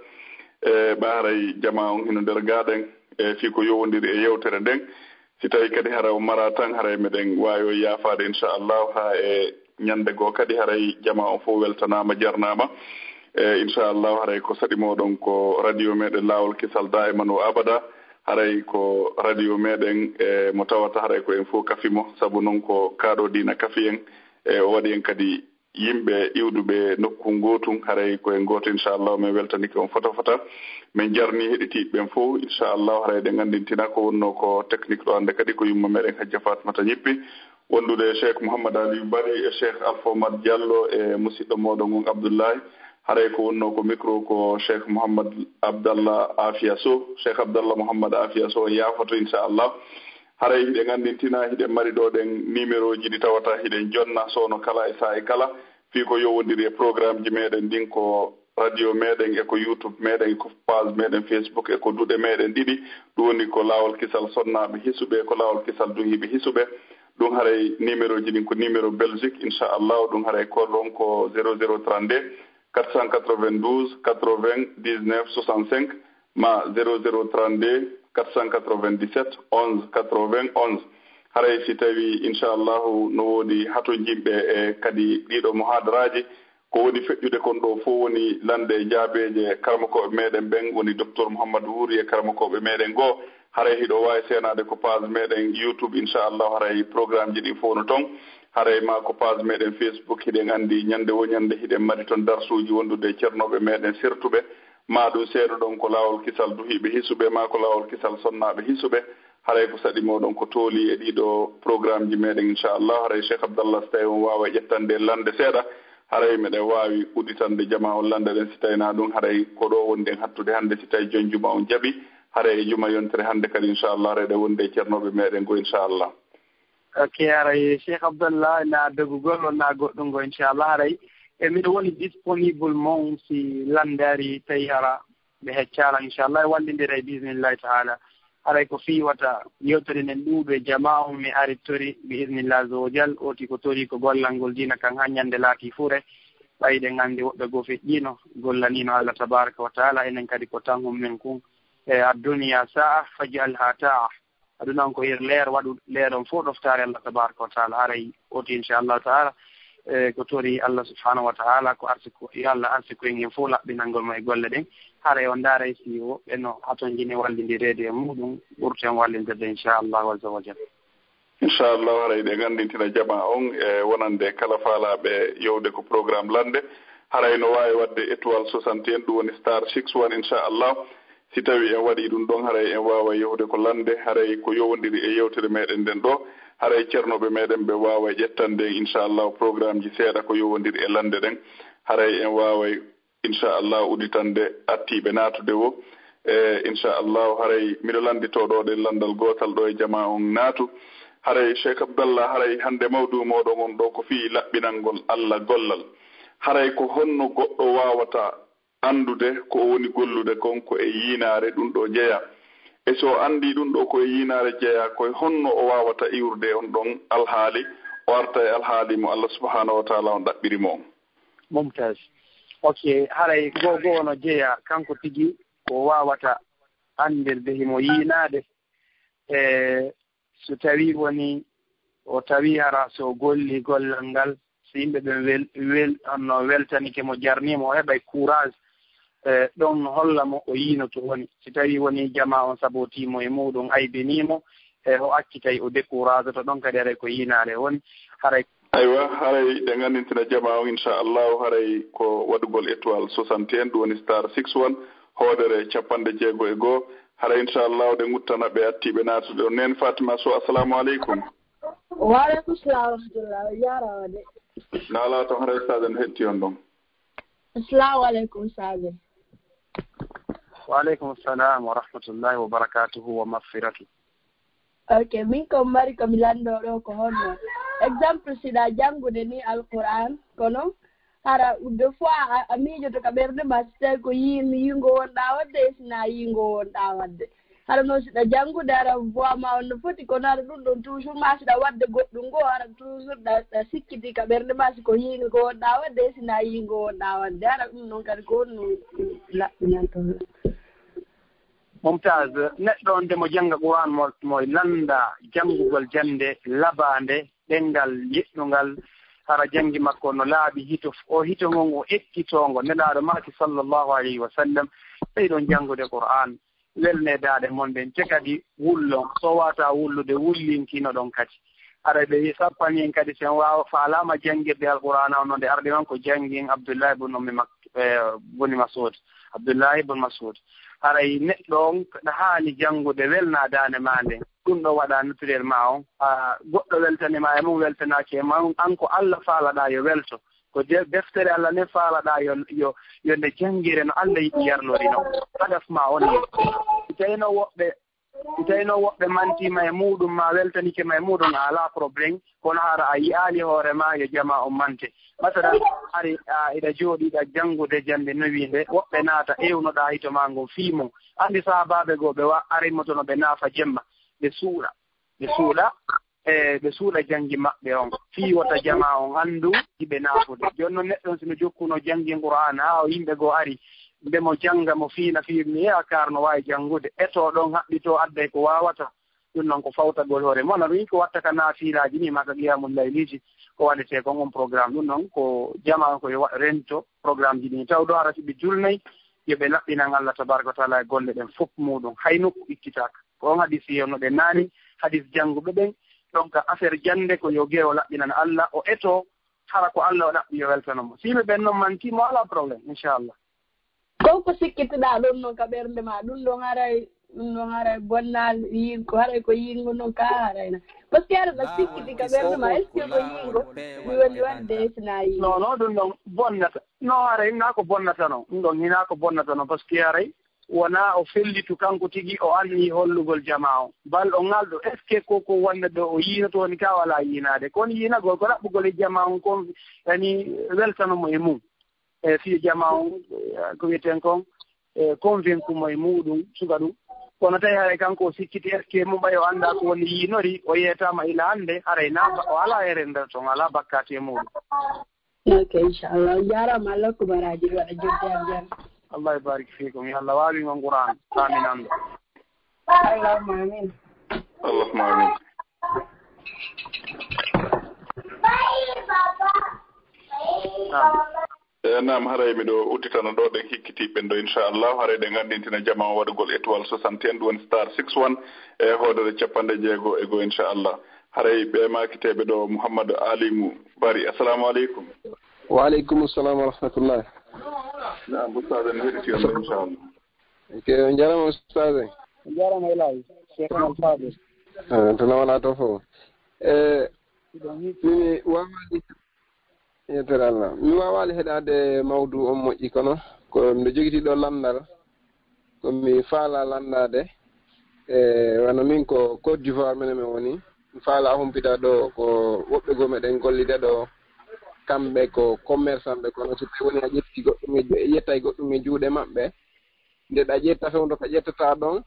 E, ɓa haray jama on hino nder gaaɗen, e, fii ko yowondiri e yewtere nden. Si tawii kadi haray o maraa tan, haray meɗen waawi on yaafaade, inchallahu, haa e ñande goo kadi haray jama on fow weltanaama, jarnaama. E, inchallahu, haray ko saɗi mooɗon ko radio meɗen Laawol Kisal daa'iman wa abada. Haray ko radio meɗen, e, mo tawata haray ko en fow kafi mo, sabu non ko kaaɗo diina kafi en, e, o waɗi en kadi yimɓe iwduɓe nokku ngootun, haray ko en gooto, inchallah, min weltanike on fota fota. Min jarni heɗitiiɓe ɓen fow, inchallah, haray ɗen anndintina ko wonno ko technique ɗo hannde kadi ko yumma meɗen Hajja Fatmata Ñippi. Wondude e Cheikh Mouhammad Aliou Bari e Cheikh Alpha Omar Diallo e musiɗɗo mooɗon on Abdoulaye. Haray ko wonno ko micro ko Cheikh Mouhammad Abdallah Afia Sow. Cheikh Abdallah Mouhammad Afia Sow on yaafoto, inchallah. Haray hiɗen anndintina, hiɗen mari ɗo ɗen numéroji ɗi tawata hiɗen jonna soono kala e saa'i kala. Fii ko yowondiri e programmeji meɗen ɗin, ko radio meɗen e ko YouTube meɗen e ko page meɗen Facebook e ko duɗe meɗen ɗiɗi. Ɗum woni ko Laawol Kisal sonnaaɓe hisuɓe, ko Laawol Kisal duhiiɓe hisuɓe. Ɗum haray numéroji ɗin ko numéro Belgique, inchallahu. Ɗum haray korɗon ko zéro zéro trente-deux, quatre cent quatre-vingt-douze, quatre-vingt-dix-neuf, soixante-cinq, ma zéro zéro trente-deux, quatre cent quatre-vingt-dix-sept, onze, quatre-vingt-onze. Haray si tawii, inchallahu, no woodi hatonjinɓe e kadi ɗiiɗo muhadaraaji, ko woni feƴƴude kon ɗo fof woni lande e jaabeeje karamokooɓe meɗen ɓen, woni Docteur Mouhamadou Wuri e karamokooɓe meɗen goo. Haray hiɗo waawi seenaade ko page meɗen YouTube, inchallahu, haray programmeji ɗin fof no ton. Haray ma ko page meɗen Facebook, hiɗen anndi ñande wo ñande hiɗen mari ton darsuuji wondude e ceernooɓe meɗen sertuɓe. Ma ɗum seedo ɗon ko laawol kisal duhiiɓe hisuɓe, ma ko laawol kisal sonnaaɓe hisuɓe. Haray ko saɗi mooɗon ko tooli e ɗiiɗo programmeji meɗen, inchallah. Haray Cheikh Abdallah, si tawi on waaway ƴettande en lande seeɗa, haray meɗen waawi udditande jamaa on lande ɗen, si tawi na ɗum, haray ko ɗo wonɗen hattude hannde, si tawi jon juma on jaɓi, haray e juma yontere hannde kadi, inchallah, haray ɗe wonde e ceernooɓe meɗen goo, inchallah. Ok, haray Cheikh Abdallah, na dogugol on na goɗɗum goo, inchallah, haray e miɗo woni disponible mon si lande ari, tawi hara ɓe heccaala, inchallah, e wallindira e bismillahi taala. Haray ko fii wata yewtere nden ɗuuɗu e jamaa on, mi arittori bi ismillah azza wa jal, oti ko tori ko gollal ngol diina kan ha ñande laati fure. Ɓay ɗen anndi woɓɓe goo feƴƴiino, gollaniino Allah tabaraka wa taala, enen kadi ko tan hum men kun. E adduniya sa'a, faj'alha ta'a. Aduna on ko ir leer, waɗu leer on fof ɗoftaare Allah tabaraka wa taala. Haray oti, inchallahu taala, e ko tori Allah subhanahu wa taala, ko arsiku, yo Allah arsiku en en fof laɓɓinangol mo e golle ɗen. Haray on ndaaray si woɓɓe no hatonjini wallindireede e muɗum, ɓurten wallindirde, inchallahu azza wa jal. Inchallahu, haray ɗe nganndintina jamaa on e wonande kala faalaaɓe yewde ko programme lande. Haray no waawi waɗde étoile soixante et un, ɗum woni star six one, inchallah. Si tawii en waɗii ɗum ɗon, haray en waaway yahude ko lande, haray ko yowondiri e yewtere meɗen nden ɗo. Haray ceernooɓe meɗen ɓe waaway ƴettande en, inchallah, programmeji seeɗa ko yowondiri e lande ɗen. Haray en waaway, inchallah, udditande attiiɓe naatude wo. E, inchallah, haray miɗo lannditoo ɗo ɗen lanndal gootal ɗo e jamaa on naatu. Haray Cheikh Abdallah, haray hannde mawduu mooɗon on ɗo ko fii laɓɓinangol Allah gollal. Haray ko honno goɗɗo waawata anndude ko o woni gollude kon ko e yiinaare ɗum ɗo jeyaa? E so o anndii ɗum ɗo ko e yiinaare jeyaa, ko e honno o waawata iwrude e on ɗon alhaali, o arta e alhaali mo Allah subhanahu wa taala on ɗaɓɓiri mo on? Mumtaz. Ok, haray goo goo no jeyaa kanko tigi ko waawata anndirde himo yiinaade. E so tawii woni o tawii hara so o golli gollal ngal, so yimɓe ɓen wel, wel, no weltanike mo, jarnii mo, o heɓay courage, e ɗon no holla mo o yiino to woni. Si tawii woni jamaa on sabootii mo e muuɗum, aybinii mo, e o accitay, o décourage to ɗon kadi, haray ko yiinaare woni. Haray Aywa, haray ɗe nganndintina jamaa on, inchallahu, haray ko waɗugol étoile soixante et un, ɗum woni star six one, hoodere capanɗe jeego e goo. Haray, inchallahu, ɗe nguttana ɓe attiiɓe naatude ɗon. Neen Fatima Sow, assalamu aleykum. Wa aleykum salam wa rahmatullah. O jaaraama de. Naalaa toon, haray Sadio no heɗti on ɗon. Assalamu aleykum, Sadio. Wa aleykum salam wa rahmatullahi wa barakatuhu wa maghfiratu. Ok, min ko mari ko mi lanndoo ɗo ko honno. Exemple, siɗa janngude ni Alquran, kono hara des fois a, a miijoto ka ɓernde ma, si tawi ko yii-, yiingo wonɗaa waɗde, e si na yiingo wonɗaa waɗde. Hara noon siɗa janngude, hara voix ma on no foti, kono hara ɗum ɗon toujours ma siɗa waɗde goɗɗum ngo, hara toujours ɗa, ɗa sikkiti ka ɓernde ma si ko yiingo wonɗaa waɗde, e si na yiingo wonɗaa waɗde. Hara ɗum noon kadi ko honno laɓɓinanto? Mumtaz, neɗɗo on nde mo jannga Qur'aan, mo, mo lannda janngugol jannde labaande, ɗenngal yeɗɗungal, hara janngi makko no laaɓi, hito, o hito ngon o ekkitoongo. Nelaaɗo maaki, sallallahu alayhi wa sallam, ɓeyɗon janngude Qur'aan, welnee daaɗe mon ɗen, te kadi wullon, so wata wullude, wullinkinoɗon kadi. Haray ɓe sappani en kadi, si en waawa faalaama janngirde Alqur'aana on, no nde arde man ko janngi en Abdullahi bun Ummi Mak-, eh, buni Mas'ud. Abdullahi bun Mas'ud. Haray neɗɗo on, ɗa haani janngude, welna daande ma nden. Ɗum ɗo waɗa naturellement on. Ah, goɗɗo weltani ma e mum, weltanaaki e ma, an ko Allah faalaɗaa yo welto. Ko de-, deftere Allah nden faalaɗaa yo, yo, yo nde janngire no Allah yiɗi yarnori non. Hadaf ma on ni. Si tawino woɓɓe Si tawino woɓɓe mantiima e muuɗum, ma weltanike ma e muuɗum, a alaa problème. Kono hara a yi'aali hoore ma, yo jamaa on mante. Masalan, hari, a, iɗa jooɗi, iɗa janngude jannde nowiinde, woɓɓe naata, ewnoɗaa hito ma ngon fii mum. Anndi sahaabaaɓe goo, ɓe wa-, arimotono ɓe naafa jemma, ɓe suuɗa. Ɓe suuɗa, e, ɓe suuɗa janngi maɓɓe on. Fii wota jamaa on anndu hiɓe naafude. Jooni non, neɗɗo on si no jokkuno janngi Qur'aana, haa o yimɓe goo ari, nde mo jannga, mo fiina, fii mi yaakaar no waawi janngude. Etoo ɗon, haɓɓitoo, adday ko waawata. Ɗum noon ko fawtagol hoore mum. Wona ɗum ko watta ka naafilaaji ni, maa ka qiyamul layliji, ko waɗetee kon on programme. Ɗum noon ko jamaa ko yo wa-, rento programmeji ɗin. Taw ɗo hara si ɓe julnay, yo ɓe laɓɓinan Allah tabaraka wa taala e golle ɗen fof muɗum. Hay nokku ittitaaka. Ko on hadis yo no ɗe naani, hadis jannguɓe ɓen. Donc affaire jannde ko yo gewo laɓɓinan Allah, o eto, hara ko Allah o ɗaɓɓi yo weltano mo. Si yimɓe ɓen noon manti mo, alaa problème, inchallah. Kon ko sikkitiɗaa ɗon non ka ɓernde ma, ɗum ɗon haray, ɗum ɗon haray bonnaali yiingo, haray ko yiingo non ka haray na. Parce que haray na sikkiti ka ɓernde ma, est-ce que ko yiingo mi woni waɗde, si na yiingo? Non, non, ɗum ɗon bonnata. Non, haray hinaa ko bonnata non. Ɗum ɗon hinaa ko bonnata non, parce que haray wonaa o fellitu kanko tigi, o anniyii hollugol jamaa on. Bal o ŋalɗo, est-ce que ko, ko wonnde ɗo o yiinoto woni ka, wala yiinaade? Kono yiinagol ko ɗaɓɓugol e jamaa on kon, yani weltano mo e mum. E fii jamaa on, e, ko wiyeten kon, e, convaincu mo e muɗum, suga ɗum. Kono tawi haray kanko o sikkiti, est-ce que mo ɓay o anndaa ko woni yiinori, o yeetaama ila hannde, haray na ba-, o alaa erreur nder ton, alaa bakkaati e muɗum. Ok, inchallah. On jaaraama, Allah ko baraaji ɗi waɗa joddi am jam. Allah e barik fiikum. Yo Allah waawi on Qur'an. Amin, amin. Allahumma amin. Allahumma amin. Naam. E, naam, haray miɗo udditana ɗo ɗen hikkitiiɓe ɓen ɗo, inchallah. Haray ɗen anndintina jamaa o waɗugol étoile soixante et un, ɗum woni star six one, e hoodere capanɗe jeego e go'o, inchallah. Haray ɓe maakiteeɓe ɗo, Mouhammad Alimu Bari. Assalamu aleykum. Wa aleykum salam wa rahmatullah. Naam, ustaz, en heɗiti on, inchallah. Ok, on jarama ustaz. On jarama Elaaji, Cheikh Al Fadil. Eh, to nawala to fof. Eh, mi waawani, yetere Allah. Mi waawaali heɗaade mawdu on moƴƴi, kono ko mbiɗo jogiti ɗo lanndal, ko mi faala lanndaade. E wano min ko Côte d'Ivoire minen min woni, mi faala humpita ɗo ko woɓɓe goo meɗen gollida ɗo, kamɓe ko commerçant ɓe, kono so tawi woni a ƴetti goɗɗum e ju-, a ƴettay goɗɗum e juuɗe maɓɓe, nde ɗa ƴetta fewndo ka ƴettata ɗon,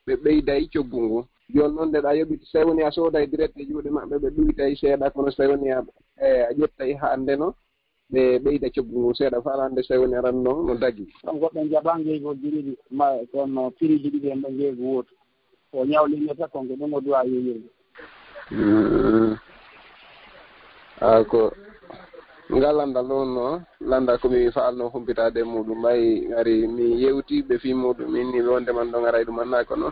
ɓe ɓeyday coggu ngu. Jooni noon nde ɗa yoɓi, so tawi woni a sooday direct e juuɗe maɓɓe, ɓe ɗuytay seeɗa, kono so tawi woni a, e, a ƴettay haa ndeno, ɓe ɓeyda coggu ngu seeɗa, faalande so tawi woni aran noon no dagi. Ɗon goɗɗo en jaɓaa ngeegooji ɗiɗi, ma, kono piriji ɗiɗi en ɗo ngeegu wootu. O ñawlinnde tan, kon ko ɗum o duwaa yeeyirde. Mm. A ko ngal lanndal ɗon no, lannda ko mi faalno humpitaade e muɗum, ɓay ari mi yewti ɓe fii muɗum, min ni ɓe wonde man ɗon aray ɗum annaa kono.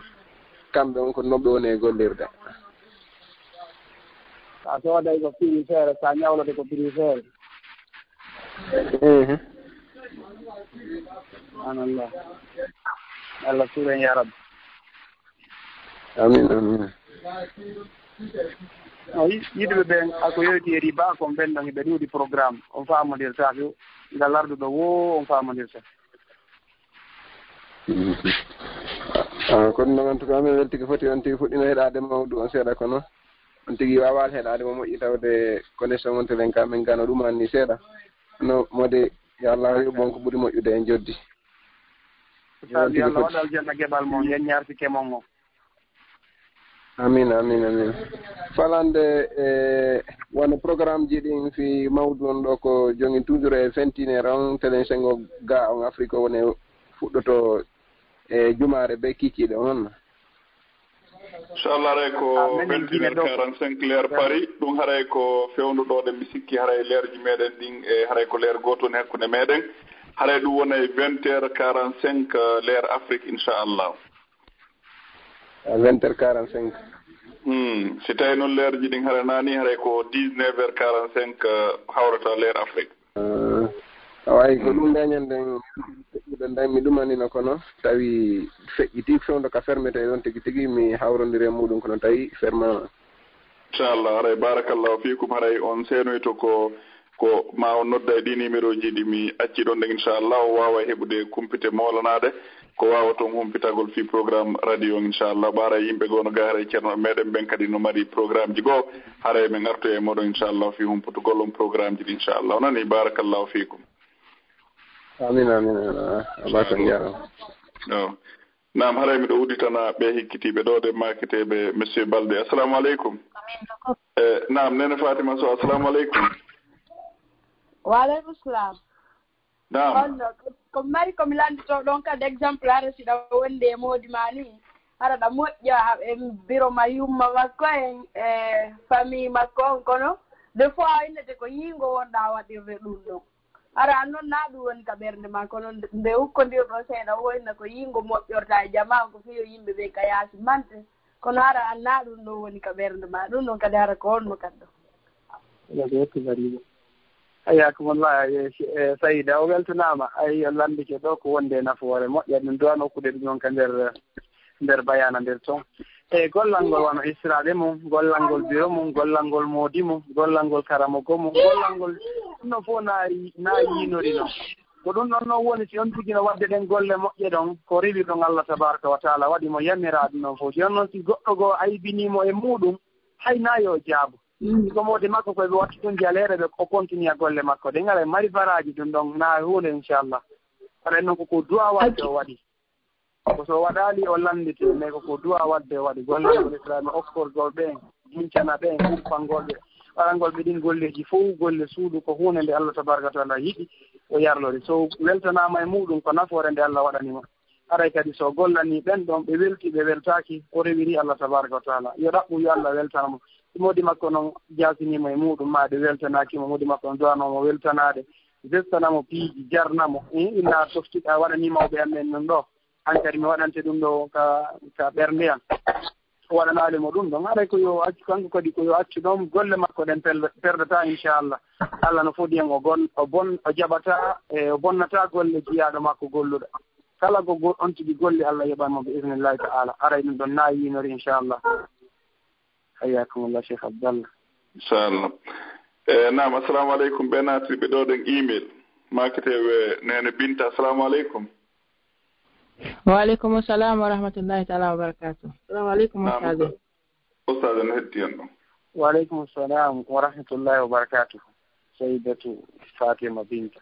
Kamɓe on ko noɓɓe woni e gollirde. Sa sooday ko prix feere, sa ñawlode ko prix feere. Mhm. Subhanallah. Allah suren ya Rabbi. Amin, amin. No, yi-, yiɗuɓe ɓen, ako yowti e riba, kon ɓen ɗon ɓe ɗuuɗi programme. On faamondirta few, ngal larduɗo wo, on faamondirta. Mhm. Ah, kono noon, en tout cas, min weltike foti on tigi fuɗɗino heɗaade mawdu on seeɗa kono. On tigi waawaali heɗaade mo moƴƴi tawde connexion on telen ka min gano ɗum anni seeɗa. No, mode, yo Allah yoɓ on ko ɓuri moƴƴude en joddi. Ustaz, yo Allah waɗ aljanna geɓal mon, yeññaar si kemon on. Amin, amin, amin. Falande, e, wano programme ji ɗin fi mawdu on ɗo ko jogin toujours e vingt et une heures on, telen sengo ga on Afrique o woni fuɗɗoto e jumaare be kikiiɗe on. Inchallah, haray ko vingt et une heures quarante-cinq l'heure Paris. Ɗum haray ko fewndo ɗo ɗen, mi sikki haray leerji meɗen ɗin, e haray ko leer gooto woni hakkunde meɗen. Haray ɗum wonay vingt heures quarante-cinq, euh, l'heure Afrique, inchallah. À vingt heures quarante-cinq. Hmm. Si tawi noon leerji ɗin haray naani, haray ko dix-neuf heures quarante-cinq, euh, hawrata l'heure Afrique. Ah, awa, ko ɗum dañan ɗen, ɗen dañ mi ɗumanino, kono tawi feƴƴiti fewndo ka fermete ɗon tigi tigi, mi hawrondiri e muɗum, kono tawi fermama. Inchallah, haray barakallahu fiikum, haray on seenoyto ko, ko ma on nodda e ɗi numéro ji ɗi mi acci ɗon ɗen, inchallah, o waawa heɓude kumpite moolanaade. Ko waawa toon humpitagol fii programme radio on, inchallah. Ɓaara yimɓe goo no gaa, haray ceerno meɗen ɓen kadi no mari programme ji goo. Haray men artoya e mooɗon, inchallah, fii humpitugol on programme ji ɗi, inchallah. O nani, barakallahu fiikum. Amin, amin, amin. Ah, abaka jaaraama. Yo. Naam, haray miɗo udditana ɓe hikkitiiɓe ɗo, ɗe maaketeeɓe, Monsieur Balde. Assalamu aleykum. Eh, naam, Nene Fatima Sow, assalamu aleykum. Wa aleykum salam. Naam. Holno, ko, ko mari ko mi lannditoo ɗon kadi, exemple, hara si ɗa wondi e moodi ma ni, Hara ɗa moƴƴa e biro ma yumma makko en e famille makko on, kono des fois innete ko yiingo wonɗa waɗirde ɗum ɗon. Hara noon na ɗum woni ka ɓernde ma, kono nde ukkondirɗo seeɗa o inna ko yiingo moƴƴorta e jama on, ko fiyo yimɓe ɓe ka yaasi mante. Kono hara an na ɗum ɗon woni ka ɓernde ma, ɗum ɗon kadi hara ko honno kadi ɗo? Ina ko yetti bariɗo. Hayyakumullah, e, e, Sayida, o weltanaama. Ay, o lanndike ɗo ko wonde e nafoore moƴƴa. Ɗum duwano okkude ɗum on ka nder, nder bayana nder ton. E gollal ngol wano Israel mum, gollal ngol biro mum, gollal ngol moodi mum, gollal ngol karamogo mum, gollal ngol ɗum ɗon fof na, na yiinori noon. Ko ɗum ɗon noon woni si on tigi no waɗde ɗen golle moƴƴe ɗon, ko rewirɗon Allah tabaraka wa taala waɗi mo yamira ɗum ɗon fof. Si on noon si goɗɗo goo aybinii mo e muuɗum, hay na yo jaabu. Ko moodi makko koye ɓe watta ɗum jaleere ɓe o continue golle makko ɗen. Alay mari baraaji ɗum ɗon na huunde inchallah. Aɗa noon ko ko duwa waɗde o waɗi. Ko so waɗaali o lanndite, mais ko ko duwa waɗde o waɗi. Gollal ngol Islaam okkorgol ɓe, jincana ɓe, uppangol ɓe. Waɗangol ɓe ɗin golleeji fof, golle suudu ko huunde nde Allah tabaraka wa taala yiɗi o yarlori. So weltanaama e muuɗum ko nafoore nde Allah waɗani mo. Haray kadi so gollanii ɓen ɗon ɓe welti ɓe weltaaki, o rewiri Allah tabaraka wa taala. Yo ɗaɓɓu yo Allah weltana mo. Moodi makko noon jaasiniima e muuɗum ma ɓe weltanaaki mo. Moodi makko noon duwanoo mo weltanaade, westana mo piiji, jarna mo. Eh, inna toftiɗa waɗanii mawɓe amen noon ɗo. An kadi mi waɗante ɗum ɗo ka, ka ɓernde am. O waɗanaali mo ɗum ɗon. Haray ko yo accu, kanko kadi ko yo accu ɗon golle makko ɗen pel-, perdata inchallah. Allah no fodi en o gon-, o bon-, o jaɓata, e o bonnata golle jiyaaɗo makko golluɗo. Kala ko go-, on tigi golli Allah yoɓan mo bi iznillahi ta'ala. Haray ɗum ɗon na yiinori inchallah. Hayyakumullah Cheikh Abdallah. Inchallah. E, naam, assalamu aleykum. Ɓe naatiriɓe ɗo ɗen email. Maakete we Neene Binta, assalamu aleykum. Wa aleykum salam wa rahmatullahi taala wa barakatuh. Assalamu aleykum, naam, ustaz. Ustaz, no hetti on ɗon? Wa aleykum salam wa rahmatullahi wa barakatuh. Sayyidatu Fatima Binta.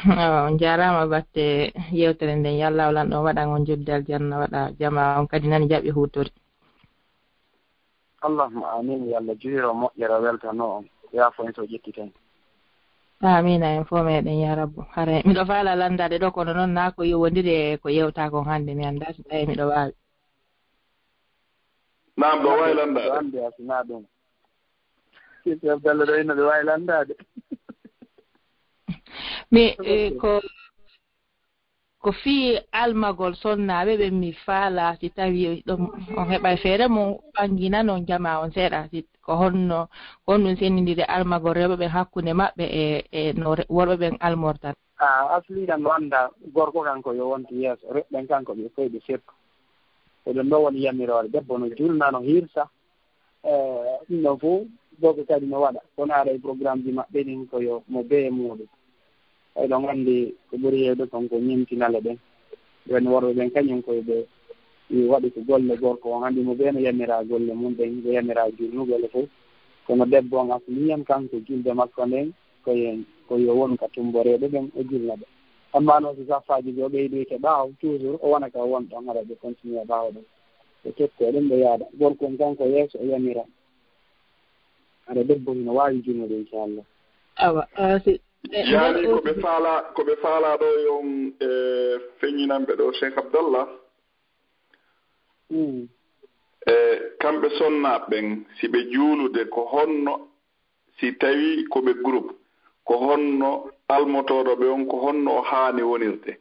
Awa, on jaaraama batte yewtere nden. Yo Allah lanɗo waɗan on joddi aljanna, waɗa jama on kadi nani jaɓi huutori. Allahumma amin. Yo Allah juhiro moƴƴere weltano on. Yaafo en so ƴettiten. Amina, en fof meɗen ya rabbu. Hare miɗo faala landaade ɗo, kono noon na ko yowondiri e ko yewta kon hannde, mi anndaa si tawi miɗo waawi. Naam, ɗo waawi landaade. Ɗo anndi a sinaa ɗum. Seydi Abdallah ɗo ino ɗo waawi landaade. Mi, eh, ko, ko fii almagol sonnaaɓe ɓe mi faala si tawi ɗum on heɓay feere mum ɓanngina non jama on seeɗa, si ko honno, ko honɗum senndindiri almagol rewɓe ɓen hakkunde maɓɓe e, e no re-, worɓe ɓen almorta? A, asli kan no annda gorko kanko yo wontu yeeso, rewɓe ɓen kanko ɓe koyɗe seppo. Ko ɗum ɗo woni yamiroore, debbo no julna, no hirsa. Eh, ɗum ɗon fof, gorko kadi no waɗa. Kono haray programmeji maɓɓe ɗin ko yo mo bee e muuɗum. Eɗon anndi ko ɓuri heewde kon ko ñemtinale ɗen. Ɓen worɓe ɓen kañum koye ɓe waɗi ko golle gorko on. Anndi mo bee no yamira golle mum ɗen, ɓe yamira julnugol e fof. Kono debbo on asliyan kanko julde makko nden, ko yen, ko yo won ka tumbo rewɓe ɓen o julna ɓe. Amma noon si saffaaji ɗi o ɓeydoyte ɓaawo, toujours o wona ka o won ɗon, haray ɓe continue ɓaawo ɗon. Ɓe tokkoya ɗum, ɓe yaada. Gorko on kanko yeeso o yamira. Haray debbo hino waawi julnude, inchallah. Awa, ah, si, ɓe, yaani ɓen ko ɓe faala, ko ɓe faala ɗo yo on, e, feññinan ɓe ɗo, Cheikh Abdallah. Mm. E, kamɓe sonnaaɓe ɓen, si ɓe juulude, ko honno, si tawi ko ɓe groupe, ko honno almotooɗo ɓe on, ko honno o haani wonirde?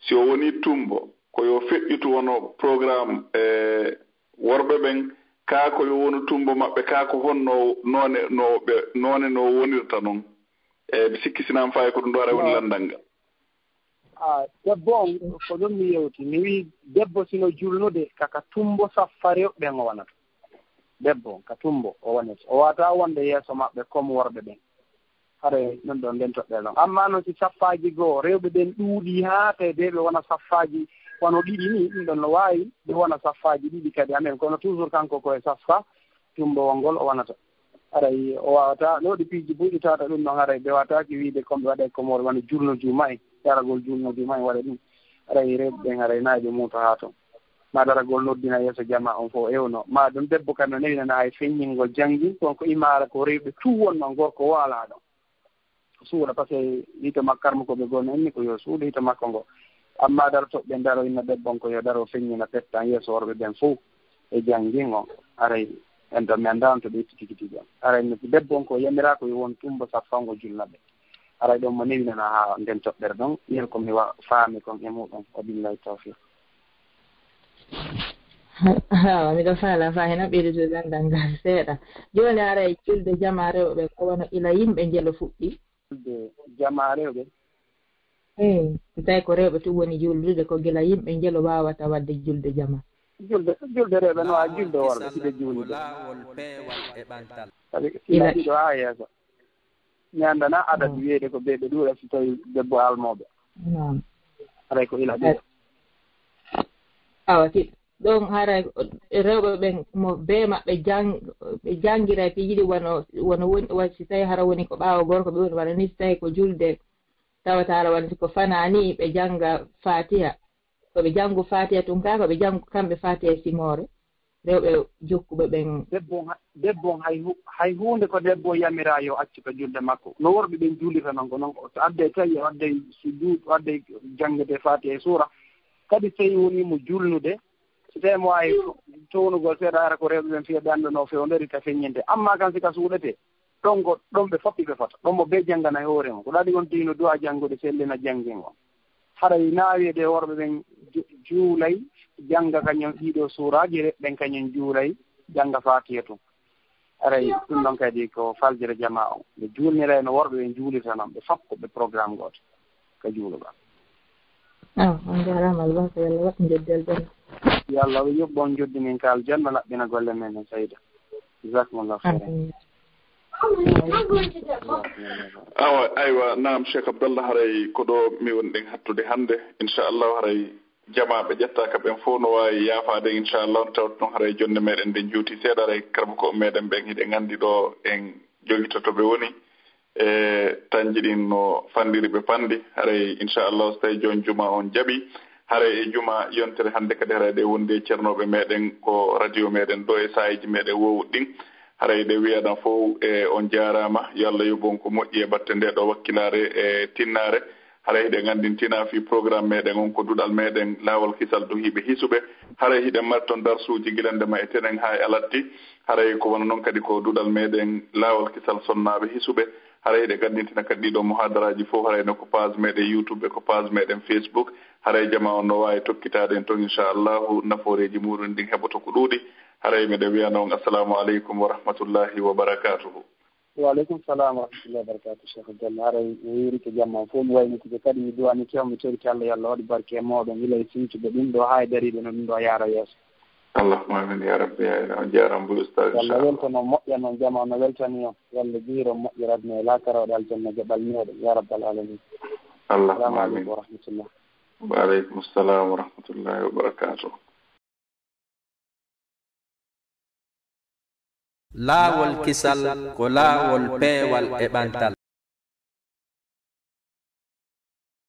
Si o woni tumbo, ko yo feƴƴitu wano programme, e, worɓe ɓen, kaa ko yo wonu tumbo maɓɓe, kaa ko honno noone no ɓe, noone no wonirta non? E, mi sikki sinaa mi fayi ko ɗum ɗo ara woni lanndal ngal. A, debbo on, ko ɗum mi yewti. Mi wi'i, debbo sino julnude, ka, ka tumbo saffa rewɓe ɓen o wonata. Debbo on, ka tumbo o wonata. O wata wonde yeeso maɓɓe comme worɓe ɓen. Haray ɗum ɗon nden toɗɗere ɗon. Amma noon si saffaaji goo, rewɓe ɓen ɗuuɗii haa tawi ɓe wona saffaaji wano ɗiɗi ni, ɗum ɗon no waawi, ɓe wona saffaaji ɗiɗi kadi amen. Kono toujours kanko ko e saffa tumbowol ngol o wonata. Haray o waawataa, no waɗi piiji buy ɗi tawata ɗum ɗon, haray ɓe waawataake wiide ko ɓe waɗa e Comores wano julno juma en, daragol julno juma en waɗa ɗum. Haray rewɓe ɓen haray nayi ɓe muuto haa ton. Ma daragol noddina yeeso jamaa on fof ewno. Ma ɗum debbo kam no newinana hay feññingol janngin, kono ko imaara ko rewɓe tout wonno, gorko waalaa ɗon. Suuɗa, parce que hito makko karmo ko ɓe gonno inni ko yo suuɗo hito makko ngo. Amma daro toɓɓe daro inna debbo on ko yo daro feññina pettan yeeso worɓe ɓen fow e janngin on. Aray en ɗo mi anndaa on to ɓe itti tigi tigi on. Aray no debbo on ko yamiraa ko yo won tumbo saffango julna ɓe. Aray ɗon mo newinana haa nden toɓɓere ɗon, yer ko mi wa-, faami kon e muɗum. Wa billahi tawfiq. Awa, miɗo faala fa heno ɓeydude ganndal ngal seeɗa. Jooni aray julde jamaa rewɓe ko wano ila yimɓe njelo fuɗɗi. Julde jamaa rewɓe. Eey, so tawii ko rewɓe tun woni juuldude, ko gila yimɓe njelo waawata waɗde julde jamaa. Julde, julde rewɓe no waawi julde worɓe, si ɓe juulii ɓe. Sabi ila ɗiɗo haa yeeso. Mi anndanaa adadu wiyeede ko ɓe ɓe ɗuuɗa si tawii debbo almooɓe. Noon. Haray ko ila ɗiɗo. Awa, si ɗon haray rewɓe ɓen mo bee maɓɓe jang-, ɓe janngiray piiji ɗi wano, wano woni, wa-, si tawii hara woni ko ɓaawo gorko ɓe woni, wano nii si tawii ko julde tawata hara wano si ko fanaani ɓe jannga Faatiha. Ko ɓe janngu Faatiha tun kaa, ko ɓe janngu kamɓe Faatiha e simoore. Rewɓe jokkuɓe ɓen. Debbo on ha-, debbo on hay hu-, hay huunde ko debbo on yamiraa yo accu ka julde makko. No worɓe ɓen juulirta non ko non. So adday tawi o adday sujuud, o adday janngude Faatiha e suura. Kadi so tawi wonii mo juulnude, so tawi mo waawi townugol seeɗa, hara ko rewɓe ɓen fii ɓe anndanoo fewndori ka feññinde. Amma kan si ka suuɗetee, ɗon ko, ɗon ɓe fof ɓe fota. Ɗon mo bee janngana e hoore mum. Ko ɗaɗi on tigi no duwaa janngude, sellina janngin on. Haray na wiyeede worɓe ɓen ju-, juulay, jannga kañum ɗiɗo suuraaji, rewɓe ɓen kañum juulay, jannga Faatiha tun. Haray ɗum ɗon kadi ko faljere jamaa on. Ɓe juulniray no worɓe ɓen juulirta non, ɓe fof ko ɓe programme gooto ka juulugol. Awa, on jaaraama Albarka, yo Allah waɗ njoddel ɗon. Yo Allah yoɓ on njoddinin ka aljanna, laɓɓina golle men, Sayda. Jazakumullahu khairan. Amiin. Awa, aywa, naam, Cheikh Abdallah, haray ko ɗo mi wonɗen hattude hannde. Inchallahu, haray jamaaɓe ƴettaaka ɓen fof no waawi yaafaade, inchallahu, tawata ɗon haray jonde meɗen nde juuti seeɗa, haray karbuko meɗen ɓen hiɗen anndi ɗo en jogitoto ɓe woni. E tanji ɗin no fandiri ɓe fandi, haray inchallahu, so tawi joon juma on jaɓi, haray e juma yontere hannde kadi, haray ɗe wondi e ceernooɓe meɗen ko radio meɗen ɗo e saayeeji meɗen wowɗi ɗin. Haray ɗe wiyana fof, e, on jaaraama, yo Allah yoɓ on ko moƴƴi e batte nde ɗo wakkilaare e tinnaare. Haray hiɗen anndintina fii programme meɗen on ko duɗal meɗen Laawol Kisal Duhiiɓe Hisuɓe. Haray hiɗen mari ton darsuuji gila ndema e tenen haa e alatti. Haray ko wano non kadi ko duɗal meɗen Laawol Kisal Sonnaaɓe Hisuɓe. Haray hiɗen anndintina kadi ɗiɗo muhaadaraaji fof, haray no ko page meɗen YouTube e ko page meɗen Facebook. Haray jamaa on no waawi tokkitaade en ton, inchallahu, nafooreeji muuɗum ɗin heɓoto ko ɗuuɗi. Haray miɗen wiyana on, assalaamu aleykum wa rahmatullahi wa barakaatuhu. Wa aleykum salaam wa rahmatullahi wa barakaatuhu, Cheikh Abdallah. Haray mi hiirike jamma on fof, mi waynitike kadi, mi du'anike on, mi torike Allah yo Allah waɗu barke e mooɗon, gila e siwtuɓe ɗum ɗoo haa e dariiɓe no ɗum ɗoo yaara yeeso. Allahumma amin ya rabbi, ya ilah. On jaaraama Bul Ustaaz, inchallah. Yo Allah weltan on, moƴƴan on, jamaa on no weltanii on. Yo Allah juhir on moƴƴere aduna e laakara, waɗa aljanna geɓal meɗen, ya rabbal alamin. Assalamu Allahumma amin. Aleykum wa rahmatullah. Wa aleykum salam wa rahmatullahi wa barakatuh. Laawol kisal ko laawol peewal e ɓantal.